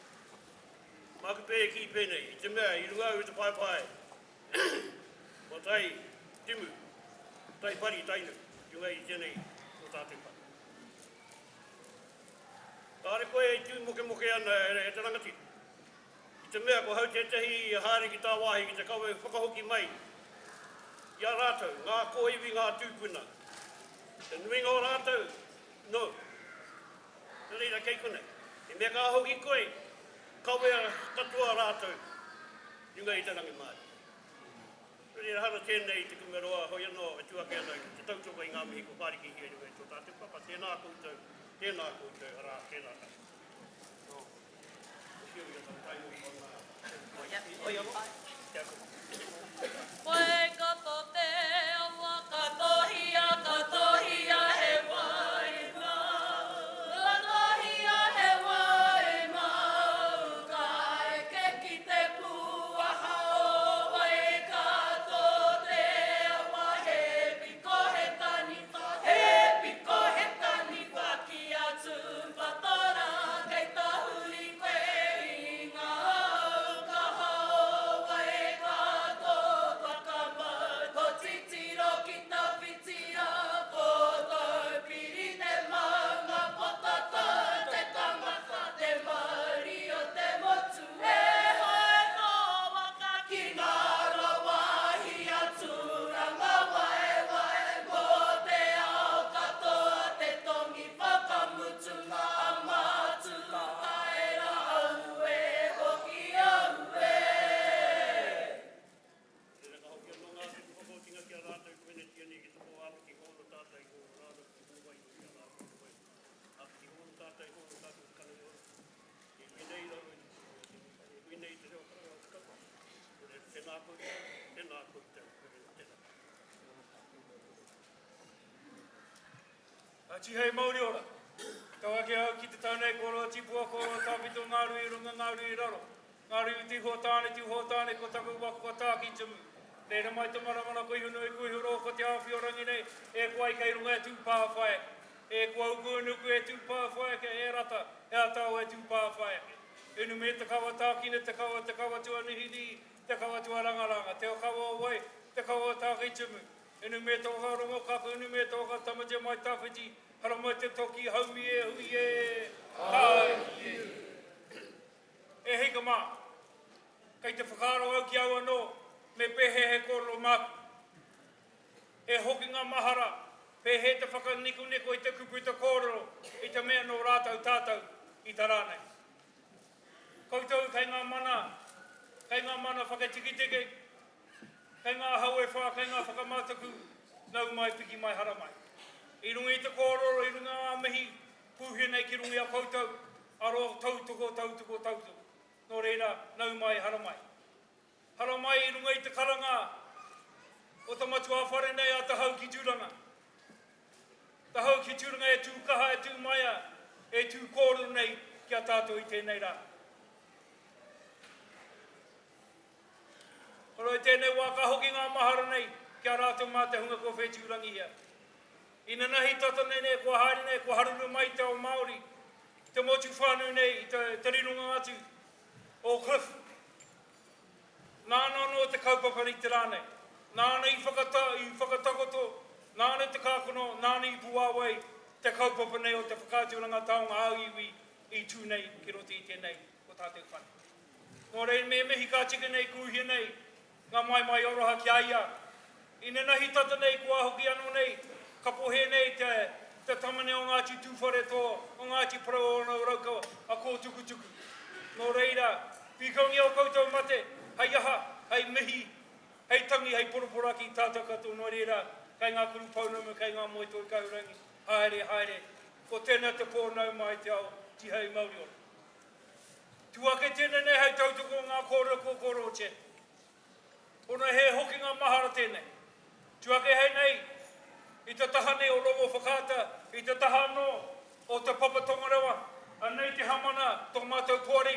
Māku pea e kī pēnei, i te mea i runga au i te paepae o tai timu, tai pari, tai nui, i runga i tēnei o tātou whare. Kāre koe e tū mokemoke ana e te rangatira, i te mea ko hau tētehi i haere ki tāwāhi ki te kawe whakahoki mai i a rātou, ngā kōiwi, ngā tūpuna. Te nuinga o rātou, nōu. Nō reira, kei konei. He mea ka hoki koe, kawea katoa rātou i runga i te rangimārie. Nō reira, ehara tēnei i te kumeroa hoi anō e tū ake ana ki te tautoko i ngā mihi kua whārikihia i runga i tō tātou papa. Tēnā koutou, tēnā koutou, arā, tēnā tātou. Nō, whiu i a tātou tainui o ngā hoi anō, kia koutou. Waikato te awa, katohia, katohia he wai mau. Katohia he wai mau, ka eke ki te pūaha o Waikato te awa, he piko he taniwha, he piko he taniwha ki a Tūwhatora, kei tahuri koe i ngā au kaha o Waikato, whakamau ko titiro ki tawhiti rā, ko Taupiri te maunga, ko tatau te tangata, te mauri o te motu e hoe tō waka ki ngā rawāhi a Tūrangawaewae mō te ao katoa te tongi whakamutunga a Mātua Taera aue hoki aue. Reira ka hoki anō ngā tuku whakaotinga ki a rātou ko Wenetia nei ki te pō āpiti hōno tātai hōno rānau ki te hōwai ki a rātou te wai āpiti hōno tātai hōno tātou te kanohi ora e hui nei raro i te e hui nei te reo karanga o te katoa nō reira tēnā koutou tēnā koutou tēnā A Tihei mauri ora. Tau ake au ki te tau nei koroa tipua koroa tawhito ngā rui i runga ngā rui i raro. Ngā rui i tiho tāne tiho tāne ko taku waka ko Tākitumu. Reira mai te maramara ko Ihunui ko Ihuro ko Te Āwhiorangi nei e koa i kei runga e Tūpāwhai e koa uku e Tūpāwhai ake e Rata e Atao e Tūpāwhai ake. Inumia te kawa tākina te kawa te kawa tuanihinihi te kawa tuarangaranga te kawa o wai te kawa o Tākitumu. Inumia te waka rongo kaku inumia te waka tamatea mai tawhiti haramai te toki haumi e hui e kai e. E hika mā, kei te whakaaro au ki au anō, me pēhea he kōrero māku. E hoki ngā mahara, pēhea te whakanikoniko i te kupu i te kōrero, i te mea nō rātou tātou i ta rā nei. Koutou kei ngā mana, kei ngā mana whakatiketike, kei ngā hau e whā, kei ngā whakamataku, nau mai, piki mai, haramai. I runga i te kōrero, i runga ngā mihi, pūhia nei ki runga i a koutou, Aro tautoko, tautoko, tautoko. Nō reira, nau mai, haramai. Haramai i runga i te karanga o ta matua-whare nei a Tahau ki Tūranga. Tahau ki Tūranga e tū kaha, e tū maia, e tū kōrero nei ki a tātou i tēnei rā. Koro i tēnei wā ka hoki ngā mahara nei ki a rātou mā te hunga kua whetūrangihia. Inanahi tata nei nei kua haere nei, kua haruru mai te ao Māori, te motu whānui nei i te, te rironga atu o Cliff. Nāna anō te kaupapa i te rā nei. Nāna i whakata, i whakatakoto, nāna te kākano, nāna i puāwai te kaupapa nei o te whakaaturanga taonga ā-iwi i tū nei ki roto i tēnei o tātou whare. Nō reira, me mihi ka tika nei, kūhia nei ngā maimai aroha ki a ia. Inanahi tata nei, kua hoki anō nei, kapohē nei te, te tamane o Ngāti Tūwharetoa, o Ngāti Porou o Raukawa, a Kōtukutuku. Nō reira, pīkaungia ō koutou mate, hei aha, hei mihi, hei tangi, hei poroporaki i tātou katoa, nō reira, kei ngā kuru pounamu, kei ngā moe toi kahurangi, haere, haere, ko tēnā te pō nau mai te ao, tihei mauri ora. Tū ake tēnei nei hei tautoko ngā kōrero kua kōrerotia. Ona he hokinga mahara tēnei. Tu ake hei nei, i te taha nei o Rongo Whakaata, i te taha anō o Te Papa Tongarewa, anei te hamana, tō mātou poari,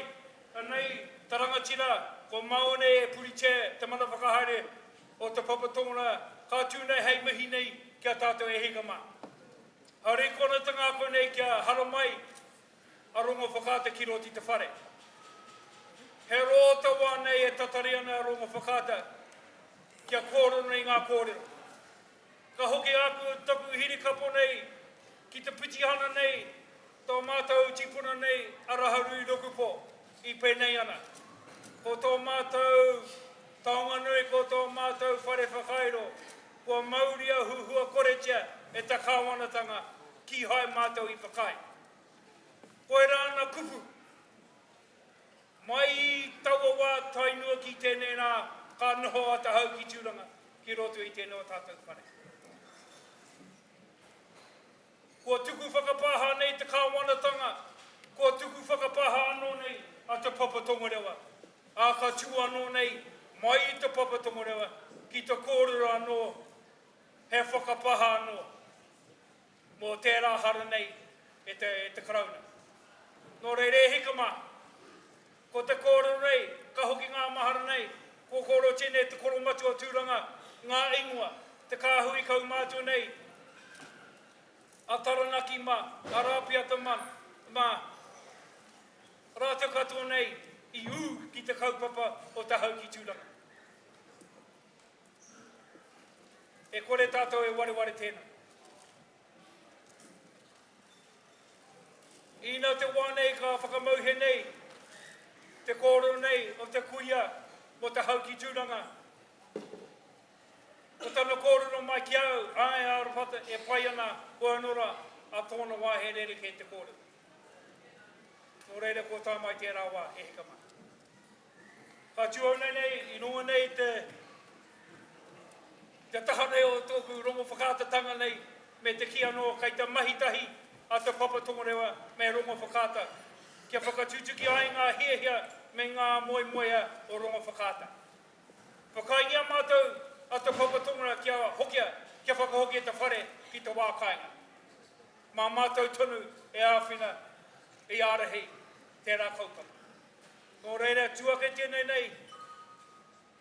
anei te rangatira, ko māua nei e puritia te mana whakahaere o Te Papa Tongarewa, ka tū nei hei mihi nei ki a tātou e hika mā. Harikoa ana te ngākau nei kia haramai a Rongowhakaata ki roto i te whare. He roa te wā nei e tatari ana a Rongowhakaata kia kōrero nei ngā kōrero. Ka hoki āku taku hirikapo nei ki te pitihana nei tō mātou tipuna nei a Raharui Rukupo i pēnei ana. Ko tō mātou taonga nui ko tō mātou whare whakairo kua mauria huhua koretia e te kāwanatanga kīhai mātou i whakaae. Koirā ana kupu. Mai i taua wā tae noa ki tēnei rā, ka noho a Te Hau ki Tūranga, ki roto i tēnei o tātou whare. Kua tuku whakapāha nei te kāwanatanga, kua tuku whakapāha anō nei a Te Papa Tongarewa, ā, ka tū anō nei mai i Te Papa Tongarewa ki te kōrero anō, he whakapāha anō. mō tērā hara nei e te, e te Karauna. Nō reira e hika mā, ko te kōrero nei, ka hoki ngā mahara nei, ko Kōrotine te koromatua tūranga, ngā ingoa, te kāhui kaumātua nei, a Taranaki mā, a Rāpiata mā, mā, rātou katoa nei i ū ki te kaupapa o Te Hau ki Tūranga. E kore tātou e wareware tēnā. Ina te wā nei ka whakamauhe nei te kōrero nei o te kuia mō te hau ki Tūranga. Ko tana kōrero mai ki au, āe a Arapata e pai ana koe anō rā, a tōna wā he rerekē te kōrero. Nō reira kua tae mai tērā wā, e hika mai. Ka tū au nei nei i runga nei i te te taha nei o tōku rongo whakaatatanga nei me te kī anō kei te mahi tahi a Te Papa Tongarewa me Rongo Whakaata kia whakatutuki ai ngā hiahia me ngā moemoea o Rongo Whakaata. Whakaaengia mātou a Te Papa Tongarewa kia hokia, kia whakahokia te whare ki te wā kāinga. Mā mātou tonu e āwhina, i ārahi tērā kaupapa. Nō reira, tū ake tēnei nei,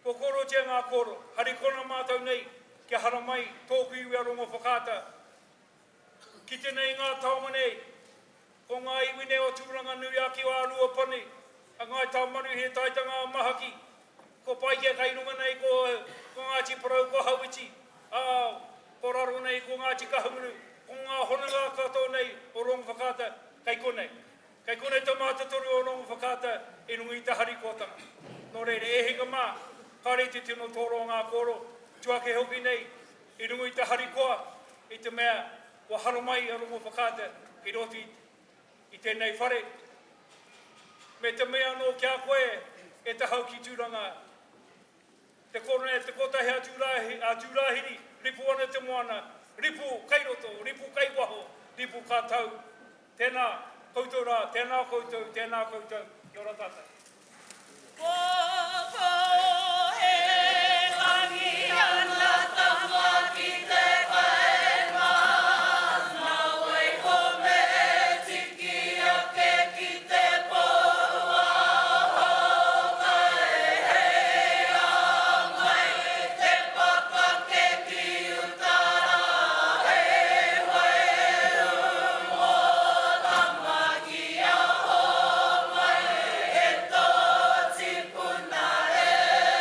kua kōrotia ngā kōro, harikona mātou nei kia haramai tōku iwi a Rongowhakaata, kite nei ngā taonga nei, ko ngā iwi nei o Tūranganui-a-Kiwa a Ruapani, a Ngāi Tāmanuhiri Taitanga a Mahaki, ko Paikea kei runga nei ko, ko Ngāti Porou, ko Hauiti, ā, ko raro nei ko Ngāti Kahungunu, ko ngā hononga katoa nei o Rongowhakaata kei konei. Kei konei te mātotoru o Rongowhakaata i runga i te harikoatanga. Nō reira, e hika mā, kāore i te tino tōroa ngā kōro, tuake hoki nei, i runga i te harikoa, i te mea kua haramai a Rongowhakaata ki roto i tēnei whare. Me te mea anō ki a koe, e te hau ki Tūranga, Te kore, te kotahi a Tūrāhiri, a Tūrāhiri, ripo ana te moana, ripo kei roto, ripo kei waho, ripo ka tau. Tēnā koutou rā, tēnā koutou, tēnā koutou, kia ora tātou. Pōpō e tangi ana tama ki te kainga, nā wai ko me tiki ake ki te pou ahokai hei a mai te pakake ki uta rā hei waiū mō tama ki a homai e tō tipuna e.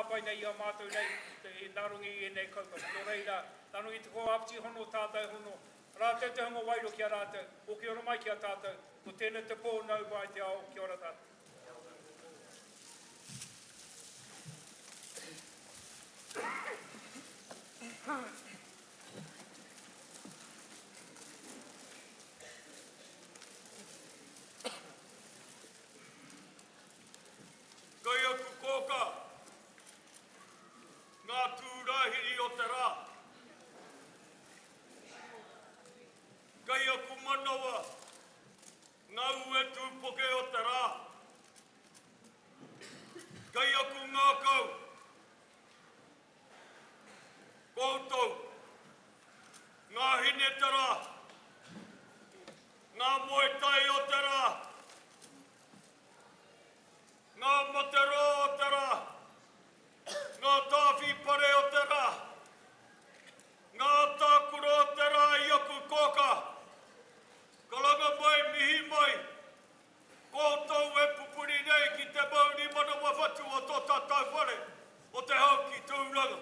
hāpai nei i a mātou nei nā runga i ēnei kaupapa. Nō reira, nā runga i te kōāpiti hono tātou hono, rātou te hunga wairua ki a rātou, hoki ora mai ki a tātou, ko tēnei te pō nau mai te ao, kia ora tātou. Kei aku kōkā ngā tūrahiri o te rā. Kei aku manawa ngā ue tūpoke o te rā. Kei aku ngākau koutou ngā hinetara, ngā moetai o te rā. Ngā materoa o te rā, ngā tāwhi pare o te rā, ngā tākura o te rā i aku kōkā, karanga mai, mihi mai, koutou e pupuri nei ki te mauri manawa whatu o tō tātou whare, o Te Hau ki Tūranga.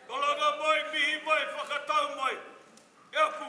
Karanga mai, mihi mai, whakatau mai, e aku.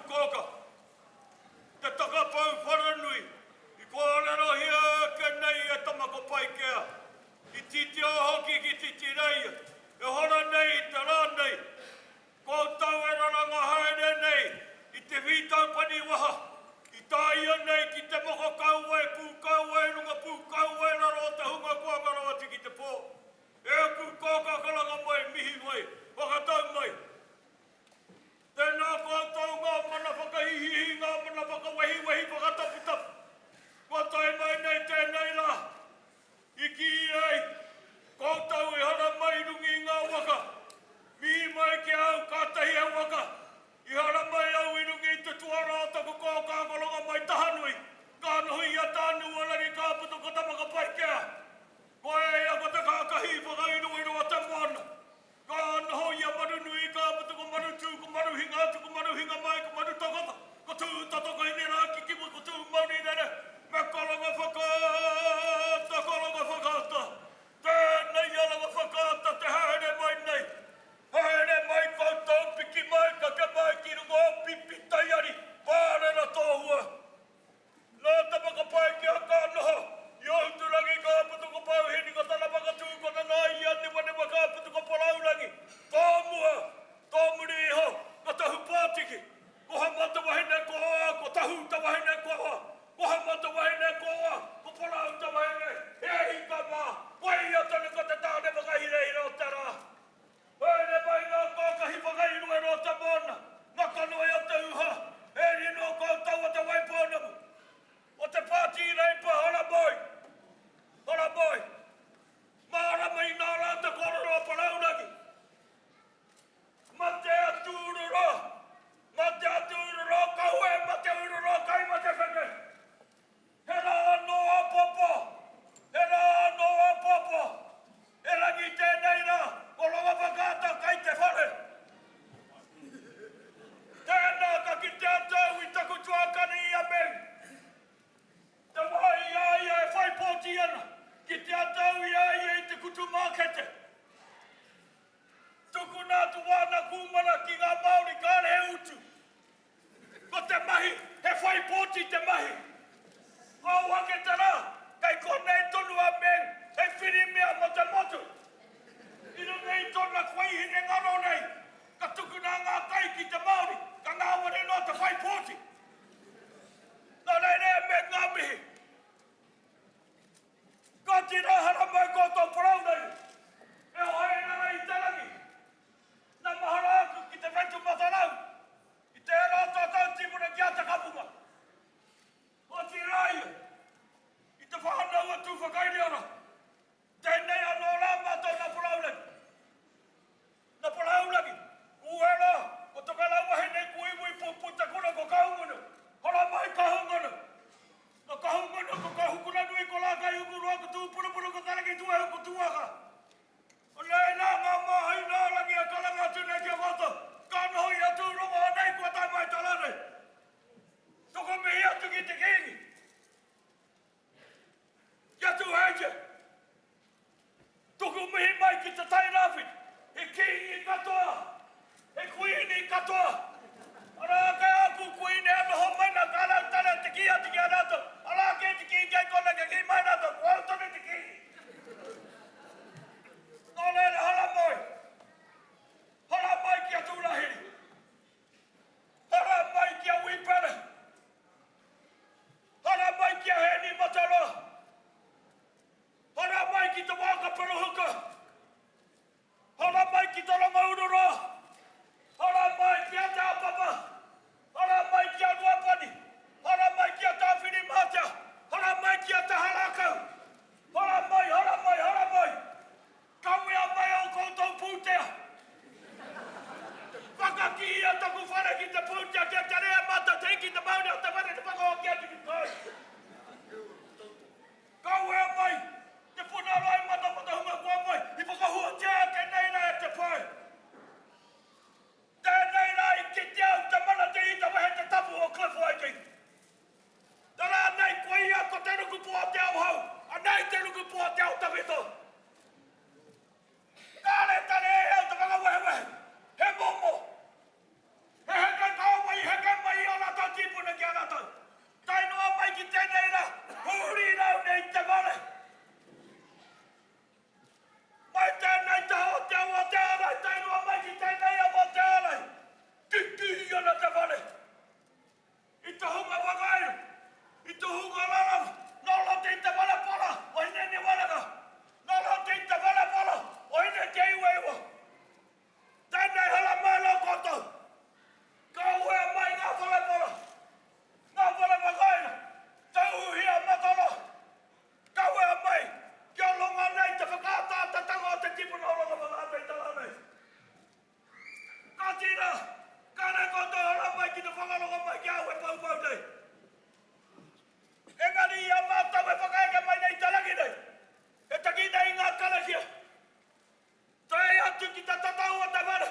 atu ki te tatau o te whare,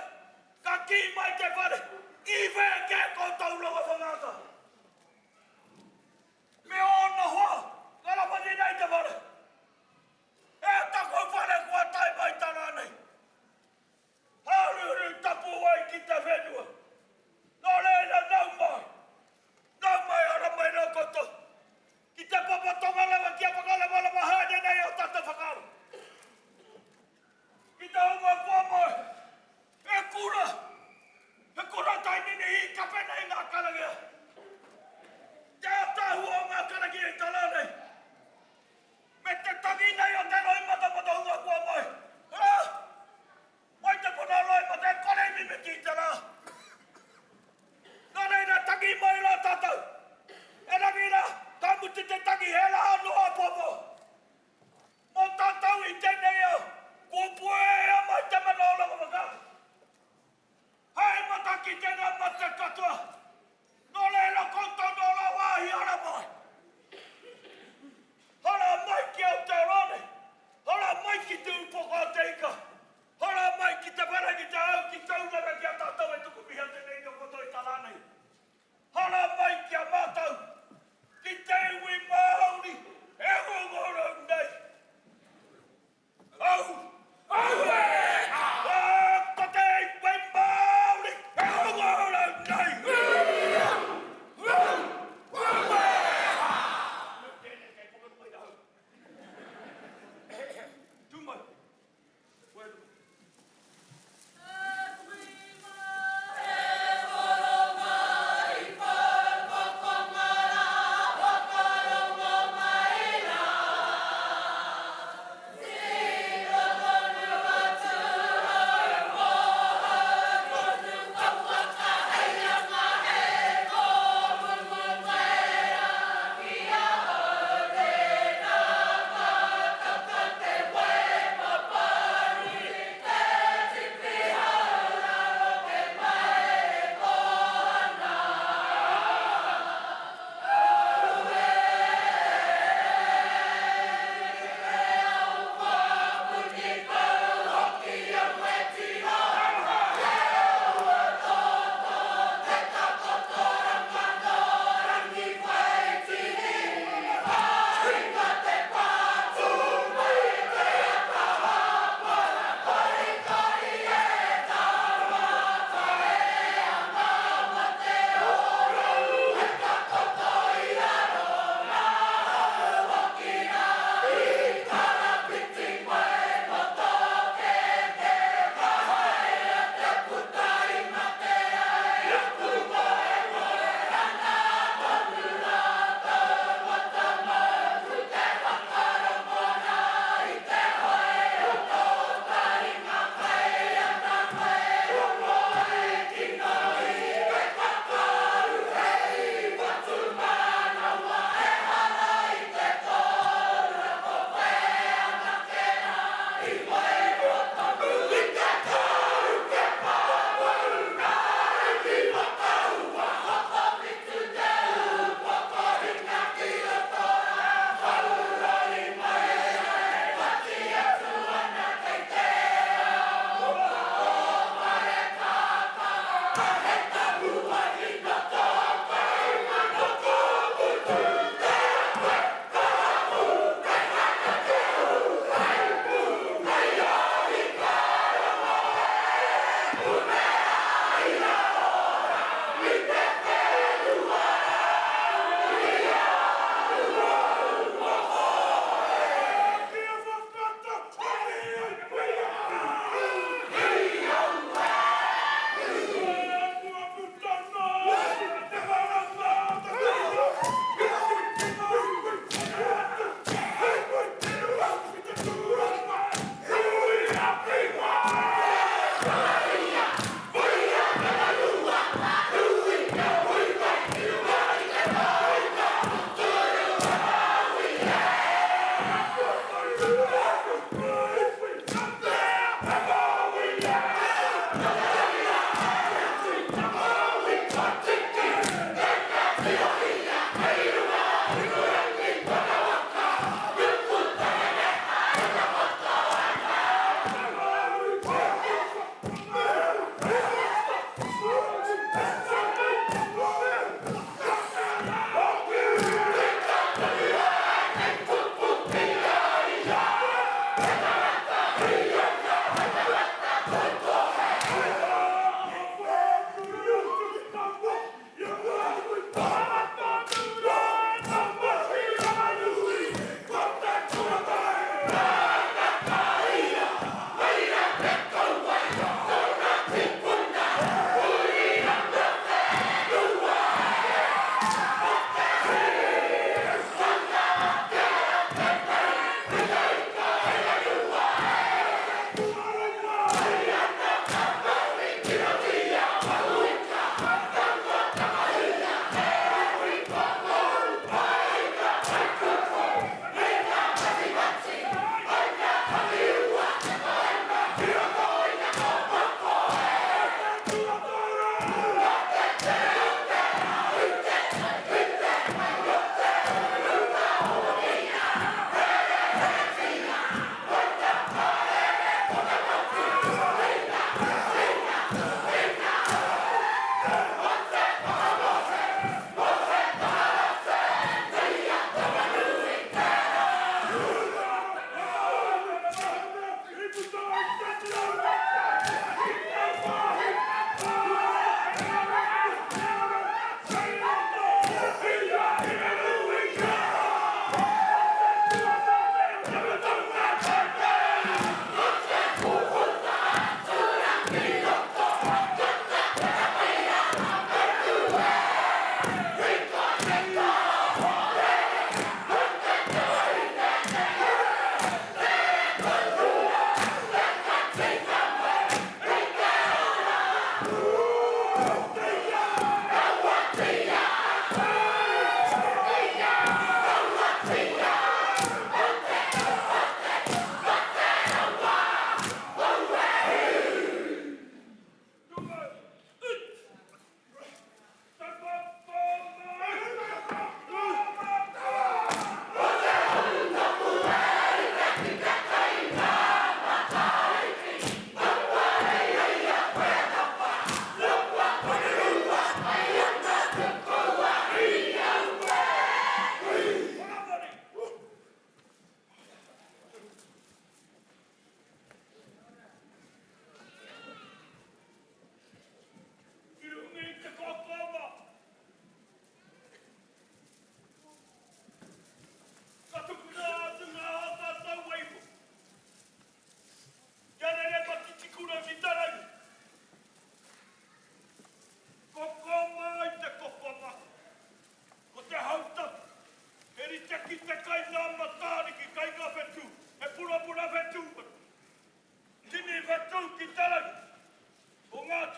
ka kī mai te whare, I whea kē koutou Rongowhakaata? Me ōna hoa, ka rawhati nei te whare. E taku whare kua tae mai tara nei. Hāruhuru tapuwae ki te whenua. Nō reira nau mai, nau mai ara mai rā koutou. Ki te papa tongarewa kia whakalewalewa haere nei o tātou whakaaro. Ki te hunga kua moe, he kura, he kura tainini i kape nei ngā karakia.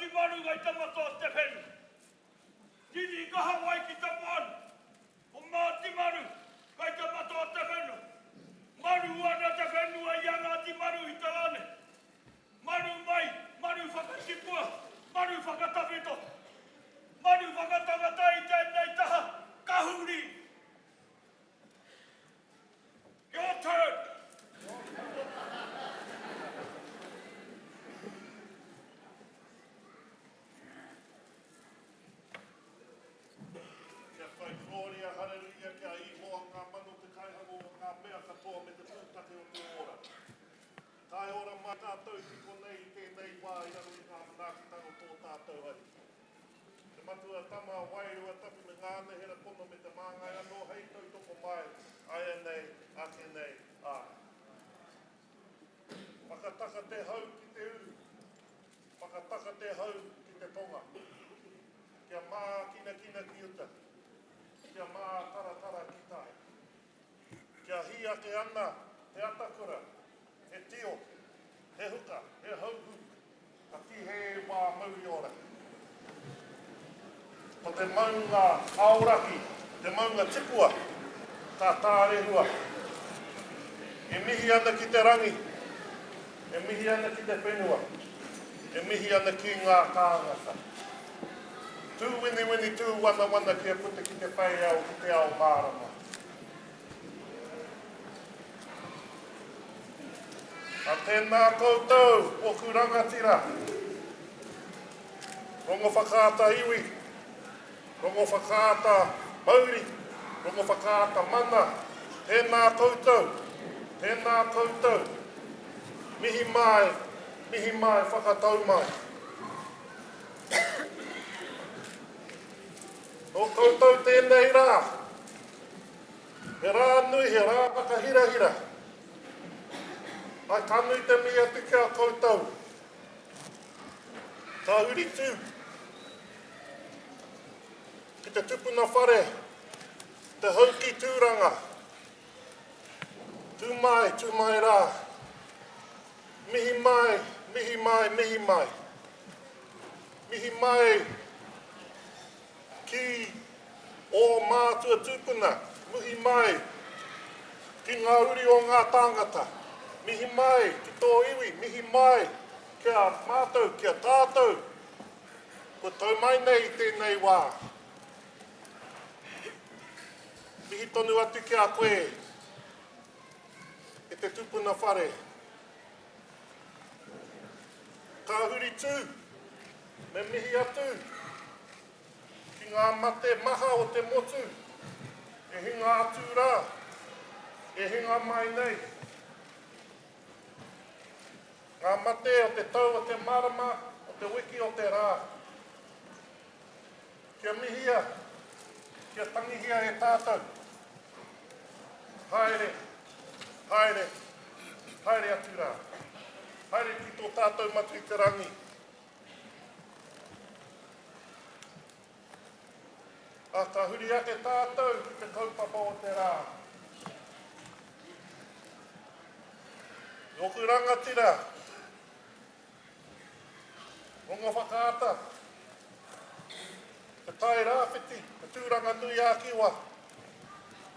Ngāti Maru ngai tangata o te whenua. Tini kaha wai ki te moana. Ko Ngāti Maru kai te mata o te whenua. Maru ana te whenua i a Ngāti Maru i te rā nei. Maru mai, maru whakatipua, maru whakatawhito. Maru whakatangata i tēnei taha, ka huri. Your turn! Kia whai Gloria, Hareruia, kia Ihoa ngā mano te kaihango o ngā mea katoa me te pūtake o te ora. Tae ora mai tātou ki konei i tēnei wā i raro i ngā manaakitanga o tō tātou Ariki. Te Matua, Tama, Wairua Tapu me ngā anahera pono me te māngai anō hei tautoko mai, āianei, ake nei, āe. Whakataka te hau ki te uru, whakataka te hau ki te tonga. Kia mākinakina ki uta, kia mātaratara ki tai. Kia hī ake ana te atakura, he tio, he huka, he hauhū, ka tīhē wā mauri ora. Ko te maunga Aoraki, te maunga tipua, ka tārehua. E mihi ana ki te rangi, e mihi ana ki te whenua, e mihi ana ki ngā tāngata. Tū winiwini, tū wanawana kia puta ki te whei ao, ki te ao mārama. A tēnā koutou, oku rangatira. Rongowhakaata iwi, Rongowhakaata mauri, Rongowhakaata mana, tēnā koutou, tēnā koutou. Mihi mai, mihi mai, whakatau mai. Nō koutou tēnei rā. He rā nui, he rā whakahirahira. Ai, ka nui te mihi atu ki a koutou. Ka huri tū ki te tupuna whare, te hau ki Tūranga. Tū mai, tū mai rā. Mihi mai, mihi mai, mihi mai. Mihi mai ki ō mātua tūpuna, mihi mai ki ngā uri o ngā tāngata, mihi mai ki tō iwi, mihi mai ki a mātou, ki a tātou kua tau mai nei i tēnei wā. Mihi tonu atu ki a koe e te tupuna whare. Ka huri tū, me mihi atu ki ngā mate maha o te motu e hinga atu rā, e hinga mai nei. Ngā mate o te tau, o te marama, o te wiki, o te rā. Kia mihia, kia tangihia e tātou. Haere, haere, haere atu rā. Haere ki tō tātou Matua i te Rangi. Ā, ka huri ake tātou ki te kaupapa o te rā. Ōku rangatira, Rongowhakaata, Te Tai Rāwhiti, Te Tūranga-nui-ā-Kiwa.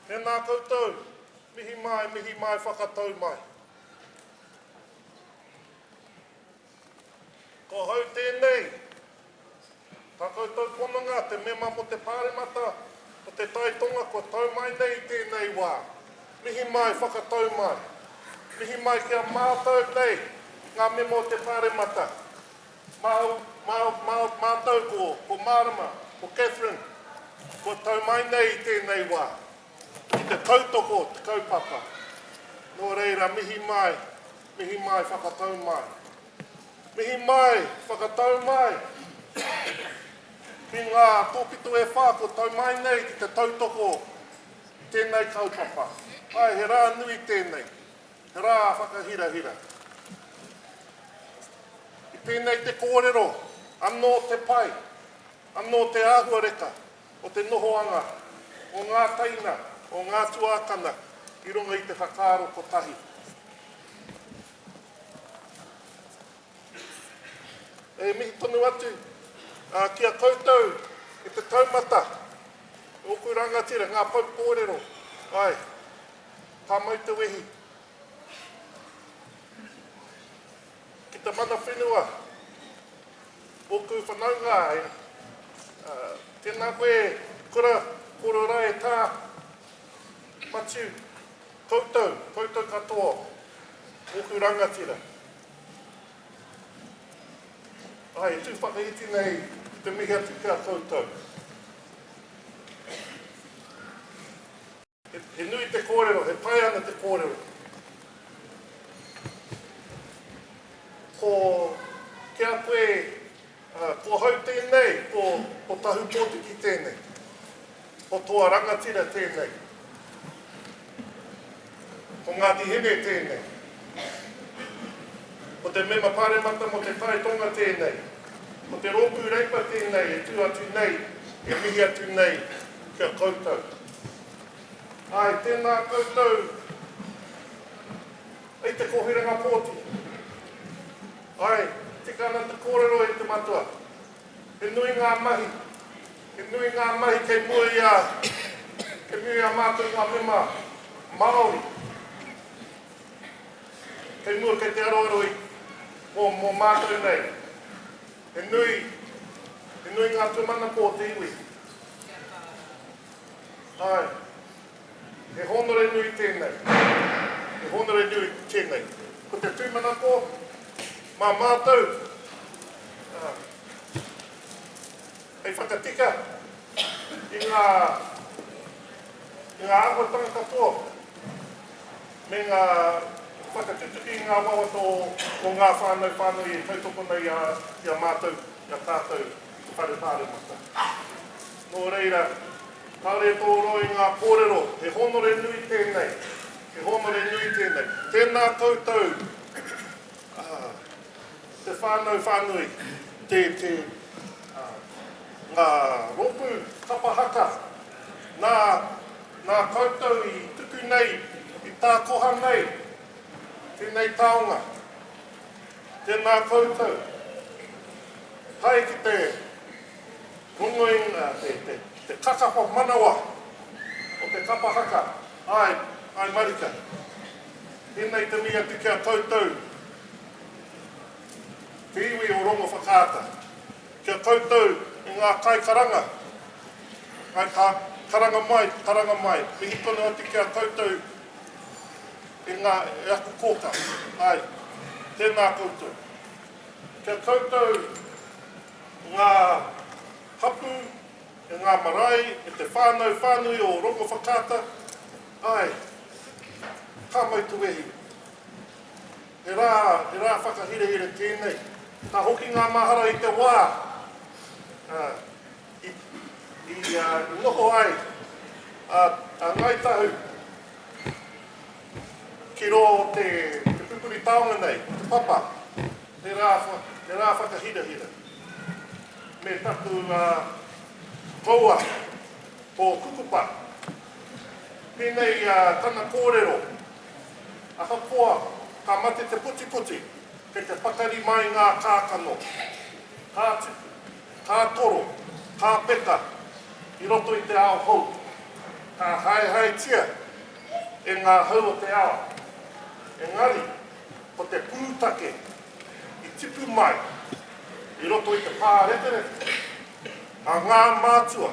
Tēnā koutou, mihi mai, mihi mai, whakatau mai. Ko hau tēnei, tā koutou pononga, te mema mō te Pāremata o Te Tai Tonga kua tau mai nei i tēnei wā. Mihi mai, whakatau mai. Mihi mai ki a mātou nei, ngā mema o te Pāremata. Māu, māu, māu, mātou ko, ko Mārama, ko Catherine, kua tau mai nei i tēnei wā, ki te tautoko te kaupapa. Nō reira, mihi mai, mihi mai, whakatau mai. Mihi mai, whakatau mai ki ngā tōpito e whā kua tau mai nei ki te tautoko i tēnei kaupapa. Āe, he rā nui tēnei, he rā whakahirahira. I pēnei te kōrero, anō te pai, anō te āhuareka o te nohoanga o ngā teina, o ngā tuākana i runga i te whakaaro kotahi. E mihi tonu atu ki a koutou i te taumata, ōku rangatira, ngā pou kōrero, āe, ka mau te wehi ki te mana whenua, ōku whanaunga, tēnā koe kura kōrero rā e tā Matiu, koutou, koutou katoa, ōku rangatira. Āe, e tū whakaiti nei ki te mihi atu ki a koutou. He, he nui te kōrero, he pai ana te kōrero. Ko, ki a koe, uh, ko hau tēnei, ko, ko Tahu Pōtiki tēnei. Ko Toa Rangatira tēnei. Ko Ngāti Hine tēnei. Ko te mema pāremata mō Te Tai Tonga tēnei. Ko te rōpū Reipa tēnei e tū atu nei, e mihi atu nei ki a koutou. Āe, tēnā koutou i te kōwhiringa pōti. Āe, tika ana te kōrero e te matua. He nui ngā mahi, he nui ngā mahi kei mua i a, kei mua i a mātou ngā mema Māori. Kei mua kei te aroaro i, mō, mō mātou nei. He nui, he nui ngā tūmanako o te iwi. Āe, he hōnore nui tēnei. He hōnore nui tēnei. Ko te tūmanako, mā mātou, ā, hei whakatika i ngā, i ngā āhuatanga katoa me ngā whakatutuki i ngā wawata o, o ngā whānau whānui e tautoko nei i a, i a mātou, i a tātou i te Whare Pāremata. Nō reira, kāore e tōroa i ngā kōrero, he hōnore nui tēnei, he hōnore nui tēnei. Tēnā koutou, ā, te whānau whānui, te, te, ā, ngā rōpū kapa haka, nā, nā koutou i tuku nei, i tākoha nei, tēnei taonga. Tēnā koutou. Hae ki te rongo i ngā, te, te, te kakapa manawa o te kapa haka, āe, āe marika. Tēnei te mihi atu ki a koutou, te iwi o Rongowhakaata. Ki a koutou e ngā kaikaranga, kai ka karanga mai, karanga mai, mihi tonu atu ki a koutou e ngā, e aku kōka, āe, tēnā koutou. Kia koutou ngā hapū, e ngā marae, e te whānau whānui o Rongowhakaata, āe, ka mau te wehi. He rā, he rā whakahirahira tēnei. Ka hoki ngā mahara i te wā i, i, i noho ai a, a Ngāi Tahu Ki rō te pupuri taonga nei, te papa, he rā, he rā whakahirahira. Me taku koua, ko Kukupa. Pēnei tana kōrero, ahakoa ka mate te putiputi, kei te pakari mai ngā kākano. Ka tupu, ka toro, ka peka i roto i te ao hou. Ka haehaetia e ngā hau o te ao. Engari, ko te pūtake i tipu mai i roto i te pāreterete a ngā mātua,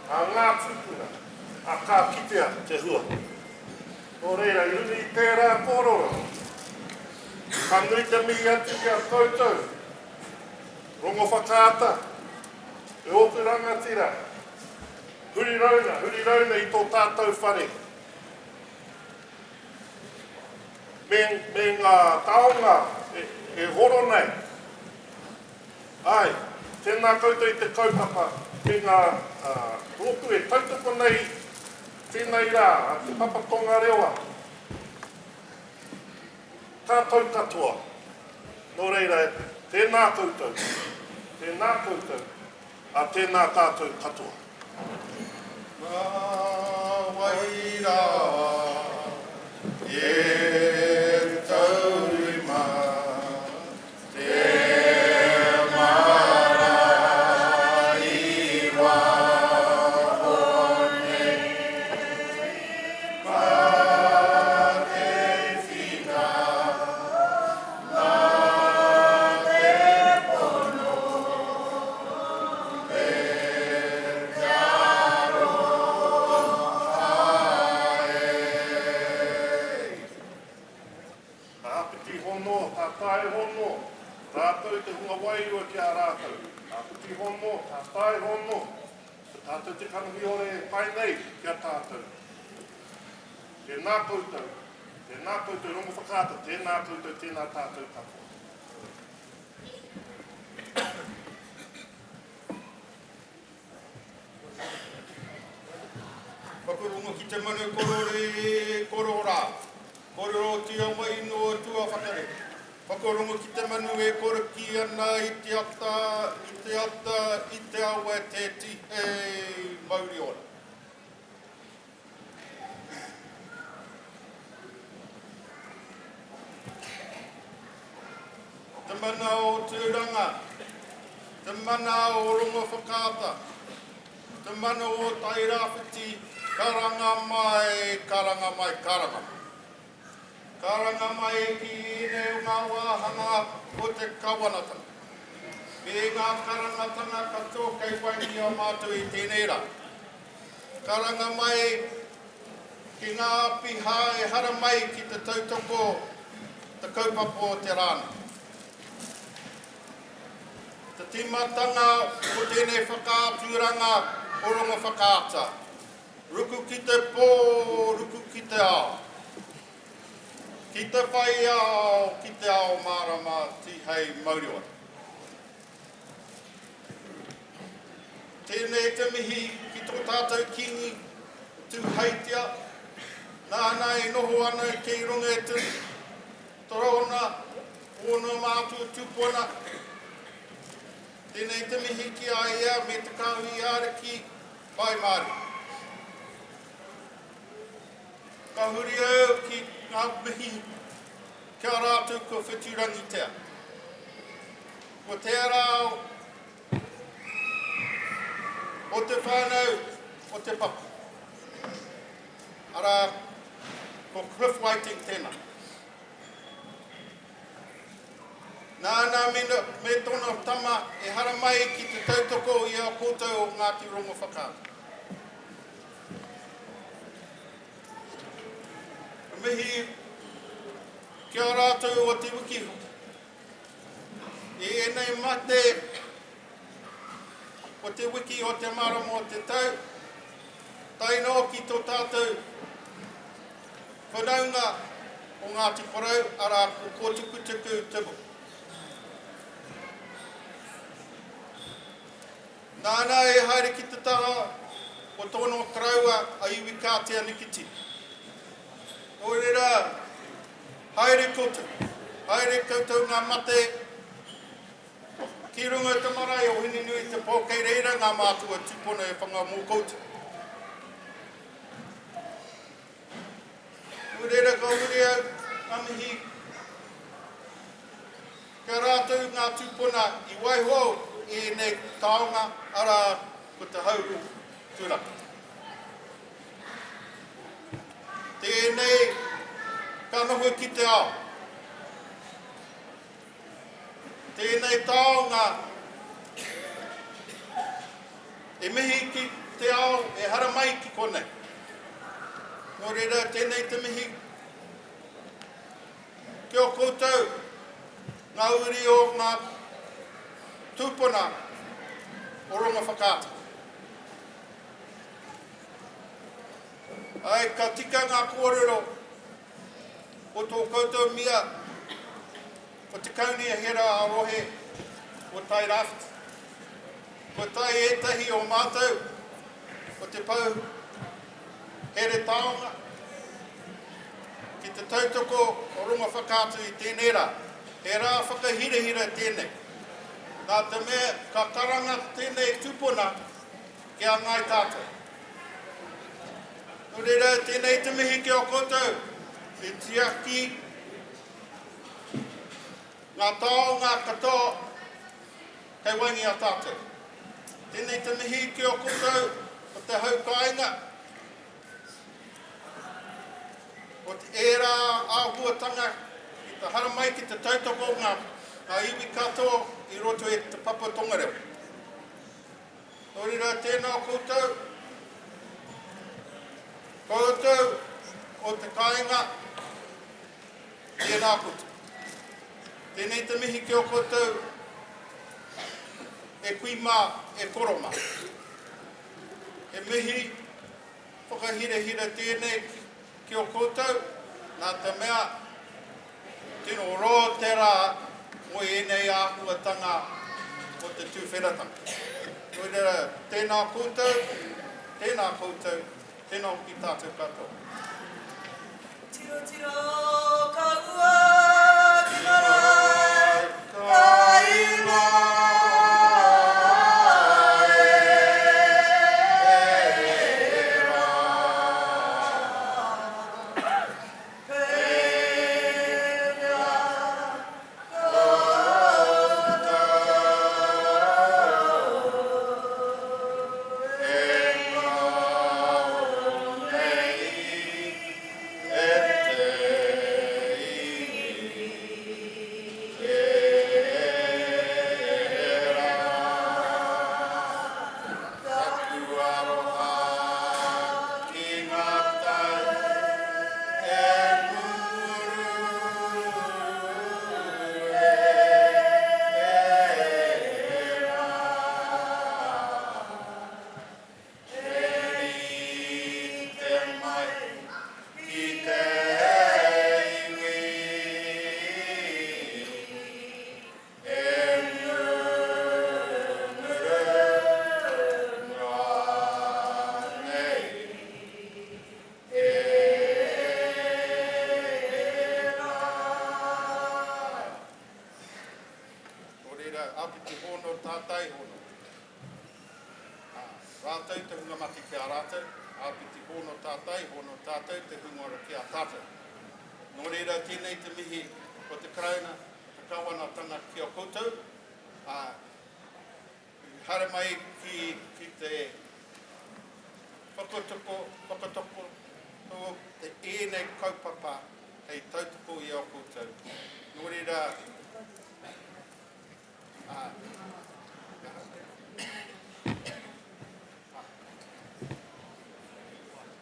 a ngā tūpuna, a ka kitea te hua. Nō reira, i runga i tērā kōrero, ka nui te mihi atu ki a koutou, Rongowhakaata, e ōku rangatira, Huri rauna, huri rauna i tō tātou whare. Me, me ngā taonga e, e horo nei. Āe, tēnā koutou i te kaupapa me ngā uh, rōpū e tautoko nei tēnei rā, a Te Papa Tongarewa. Tātou katoa. Nō reira, tēnā koutou, tēnā koutou. A tēnā tātou katoa. Nā wai rā e taurima te manu. wairua ki a rātou. Ka whiti hono, ka tae hono, ko tātou te kanohi ora e pai nei ki a tātou. Tēnā koutou, tēnā koutou Rongowhakaata, tēnā koutou, tēnā tātou katoa. Whakarongo ki te manu korore, korora. Kōrerotia mai noa tuawhakarere. Whakarongo ki te manu e korokī ana i te ata, i te ata, i te awa te tihei mauri ora. Te mana o Tūranga, te mana o Rongowhakaata, te mana o Tairāwhiti, karanga mai, karanga mai, karanga mai. Karanga mai ki ēnei o ngā wāhanga o te kawanatanga. Me ngā karangatanga katoa kei waenga i a mātou i tēnei rā. Karanga mai ki ngā āpiha e haramai ki te tautoko te kaupapa o te rā nei. Te tīmatanga o tēnei whakaaturanga o Rongowhakaata, ruku ki te pō, ruku ki te ao. Ki te whai ao, ki te ao mārama, tihei mauriora. Tēnei te mihi ki tō tātou Kīngi, Tūheitia, nāna e noho ana kei runga i te torōna o ōna mātua tūpuna. Tēnei te mihi ki a ia me te kāhui ariki Pai Māori. Ka huri au ki ngā mihi ki a rātou kua wheturangitia. Ko tērā o te whānau o te papa. Arā, ko Cliff Whiting tēnā. Nāna me, me tōna tama e haramai ki te tautoko i a koutou o Ngāti Rongowhakaata. Ka mihi ki a rātou o te wiki hoki. I ēnei mate o te wiki o te marama o te tau, tae noa ki tō tātou whanaunga o Ngāti Porou, arā ko Kōtukutuku Tibble. Nāna e haere ki te taha o tōna koroua a Iwikātea Nikitini. Nō reira, Haere koutou, haere koutou ngā mate ki runga i te marae o Hinenui te Pō kei reira ngā mātua tūpuna e whanga mō koutou. Nō reira ka huri au ngā mihi ki a rātou ngā tūpuna i waiho i ēnei taonga, arā, ko te hau turaki. Tēnei ka noho ki te ao. Tēnei taonga e mihi ki te ao e haramai ki konei. Nō reira, tēnei te mihi ki o koutou, ngā uri o ngā tūpuna o Rongowhakaata. Āe, ka tika ngā kōrero o tō koutou mia o te Kaunihera ā-Rohe o Tairāwhiti. Kua tae ētahi o mātou o te Pou Here Taonga ki te tautoko o Rongowhakaata i tēnei rā. He rā whakahirahira tēnei, nā te mea ka karanga tēnei tupuna ki a Ngāi Tātou. Nō reira, tēnei te mihi ki a koutou i tiaki ngā taonga katoa kei waenga i a tātou. Tēnei te mihi ki a koutou o te hau kāinga, o te ērā āhuatanga ki te haramai ki te tautoko ngā, ngā iwi katoa i roto i Te Papa Tongarewa. Nō reira, tēnā koutou, koutou o te kāinga, tēnā koutou. Tēnei te mihi ki a koutou. E kui mā, e koro mā. He mihi whakahirahira tēnei ki o koutou, nā te mea, tino roa te rā mō ēnei āhuatanga o te tūwheratanga. Nō reira, tēnā koutou, tēnā koutou, tēnā hoki tātou katoa. Tirotiro ka ua ki marae kainga e ra. Pēnea Nō reira, āpiti hono, tātai hono. Ā, rātou te hunga mate ki a rātou, āpiti hono, tātai hono, tātou te hunga ora ki a tātou. Nō reira, tēnei te mihi o te Karauna, te Kāwanatanga ki a koutou, ā, i haere mai ki, ki te whakatoko, whakatoko te ēnei kaupapa hei tautoko i a koutou. Nō reira, ā,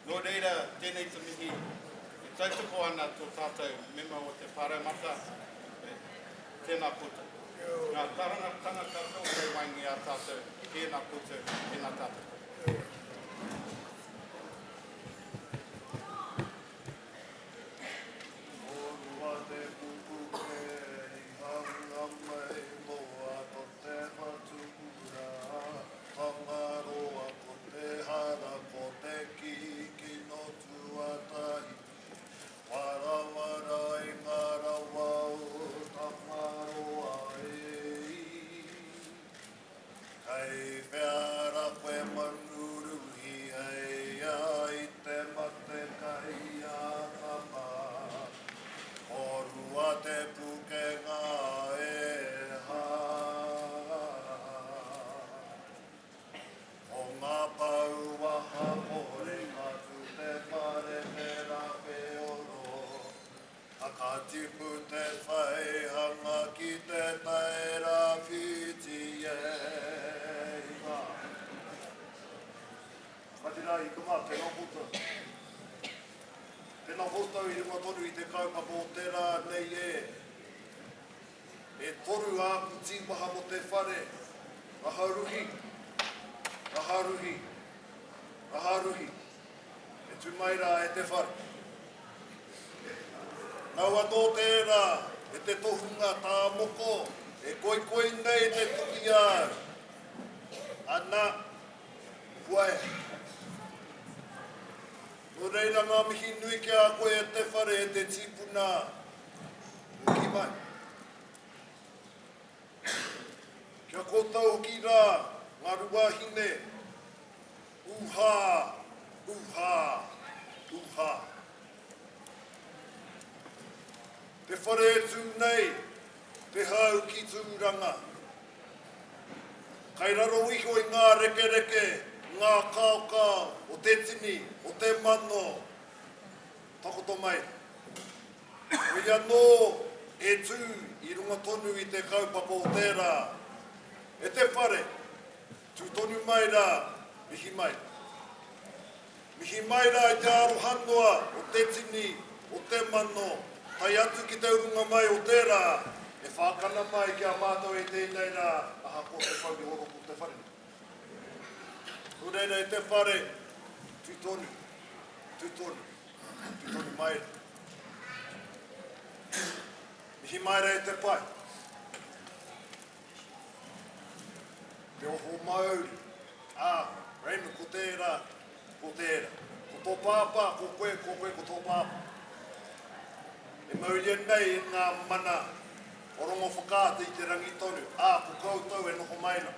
Nō reira, tēnei te mihi e tautoko ana tō tātou mema o te Pāremata, tēnā koutou. Ngā karangatanga katoa kei waenga i a tātou, tēnā koutou, tēnā tātou. Korua te pupuke i hanga mai moa ko te whatukura, Tangaroa ko te hara ko te kikino tuatahi, Warawara i nga rawa o Tangaroa e i. Kei whea ra koe manuruhi hei a i te mate kai a tama, Korua te pukenga e ha. Ko nga pau waha kore ka tu te whare te rawheoro, A ka tipu te whaihanga ki te tai rawhiti e hinga. Kati rā i kama, tēnā koutou. Tēnā koutou i runga tonu i te kaupapa o te rā nei e. E toru āku tīmaha mō te whare, Raharuhi, Raharuhi, Raharuhi, e tū mai rā e te whare. Nau anō tērā e te tohunga tā moko e koikoi nei te tuki a au. Ana, kua e. Nō reira ngā mihi nui ki a koe e te whare e te tīpuna hoki mai. Kia koutou hoki rā ngā ruahine, ūhā, ūhā, ūhā. Te whare e tū nei, te hau ki Tūranga. Kai raro iho i ngā rekereke, ngā kaokao o te tini, o te mano, takoto mai. Koia anō e tū i runga tonu i te kaupapa o tērā. E te whare, tū tonu mai rā, mihi mai. Mihi mai rā i te aroha noa o te tini, o te mano, tae atu ki te urunga mai o tērā e whākana mai ki a mātou i tēnei rā, ahakoa te mauri horopuku. reira e te whare, tū tonu, tū tonu, tū tonu mai rā. Mihi mai rā e te pae. Te oho mauri, ā, Raymond, ko tērā, ko tērā. Ko tō pāpā, ko koe, ko koe, ko tō pāpā. E mauria nei e ngā mana o Rongowhakaata i te rangi tonu, ā, ko koutou e noho mai na.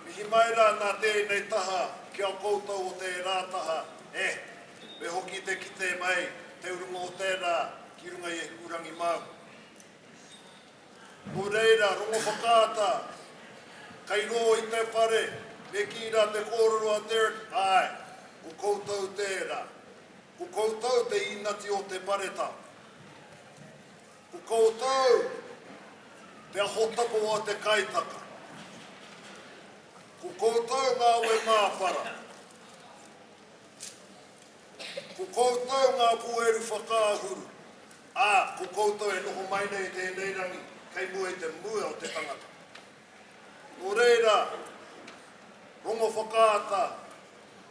Mihi mai rā nā tēnei taha ki a koutou o tērā taha, e, me hoki te kite mai te urunga o tērā ki runga i a Hikurangi Maunga. Nō reira, Rongowhakaata, kei rō i te whare, me kī rā te kōrero a Derek, āe, ko koutou tērā. Ko koutou te īnati o te pareta. Ko koutou te aho tapu o te kaitaka. Ko koutou ngā awe māpara. Ko koutou ngā pūeru whakaahuru, ā, ko koutou e noho mai nei i tēnei rangi kei mua i te mua o te tangata. Nō reira, rongo whakaata,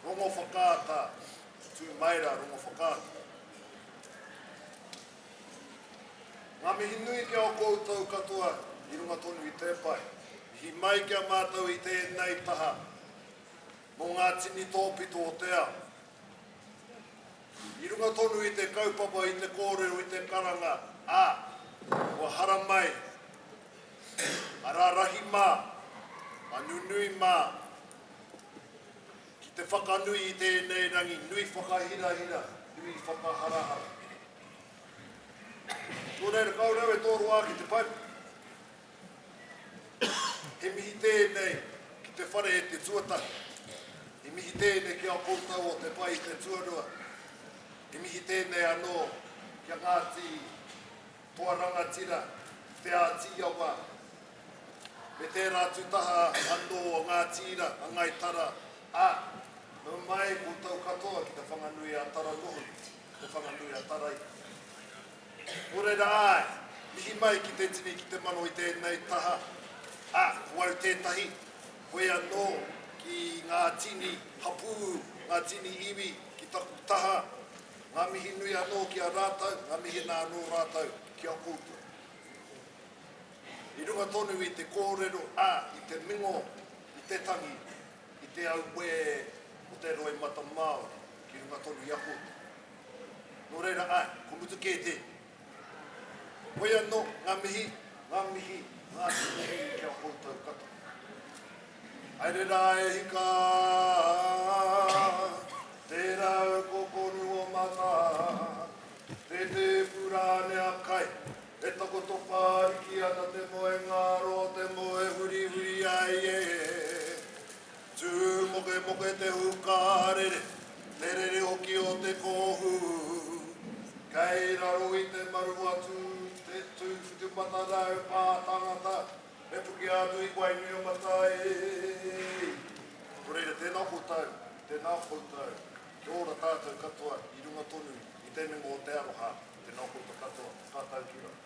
rongo whakaata, tū mai rā rongo whakaata. Ngā mihi nui ki a koutou katoa i runga tonu i te pai. Mihi mai ki a mātou i tēnei taha mō ngā tini tōpito o te ao. I runga tonu i te kaupapa, i te kōrero, i te karanga, ā, kua haramai a rarahi mā, a nunui mā, ki te whakanui i tēnei rangi nui whakahirahira, nui whakaharahara. Nō reira, kāore au e tōroa ki te pai. He mihi tēnei ki te whare e te tuatahi. He mihi tēnei ki a koutou o te pae i te tuarua. He mihi tēnei anō ki a Ngāti Toa Rangatira, Te Āti Awa, me tērā atu taha anō o Ngāti Ira, a Ngāi Tara, ā, nau mai koutou katoa ki Te Whanganui-a-Tara noho, Te Whanganui-a-Taraika. Nō reira, āe, mihi mai ki te tini, ki te mano i tēnei taha, ā, ko au tētahi, koe anō ki ngā tini hapū, ngā tini iwi ki taku taha, ngā mihi nui anō ki a rātou, ngā mihi nā anō rātou ki a koutou. I runga tonu i te kōrero, ā, i te mingo, i te tangi, i te auē o te roimata Māori ki runga tonu i a koutou. Nō reira, āe, ko mutu kē tēnei. Hoi anō, ngā mihi, ngā mihi, ngā mihi ki a koutou katoa. Haere rā e hika, tērā ko koru o mata, te tēpu rānea kai, e takoto whāriki ana te moenga aro, te moe hurihuri ai e. Tū mokemoke te hukarere, te rere hoki o te kōhū. Kei raro i te maru atu te tū whitumatarau pā tangata, me puke atu i Wainuiomata e. Nō reira, tēnā koutou, tēnā koutou, kia ora tātou katoa i runga tonu i te mingo o te aroha, tēnā koutou katoa, ka tau ki raro.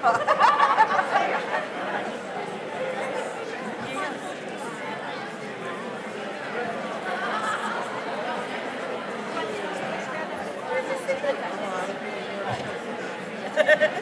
Thank you.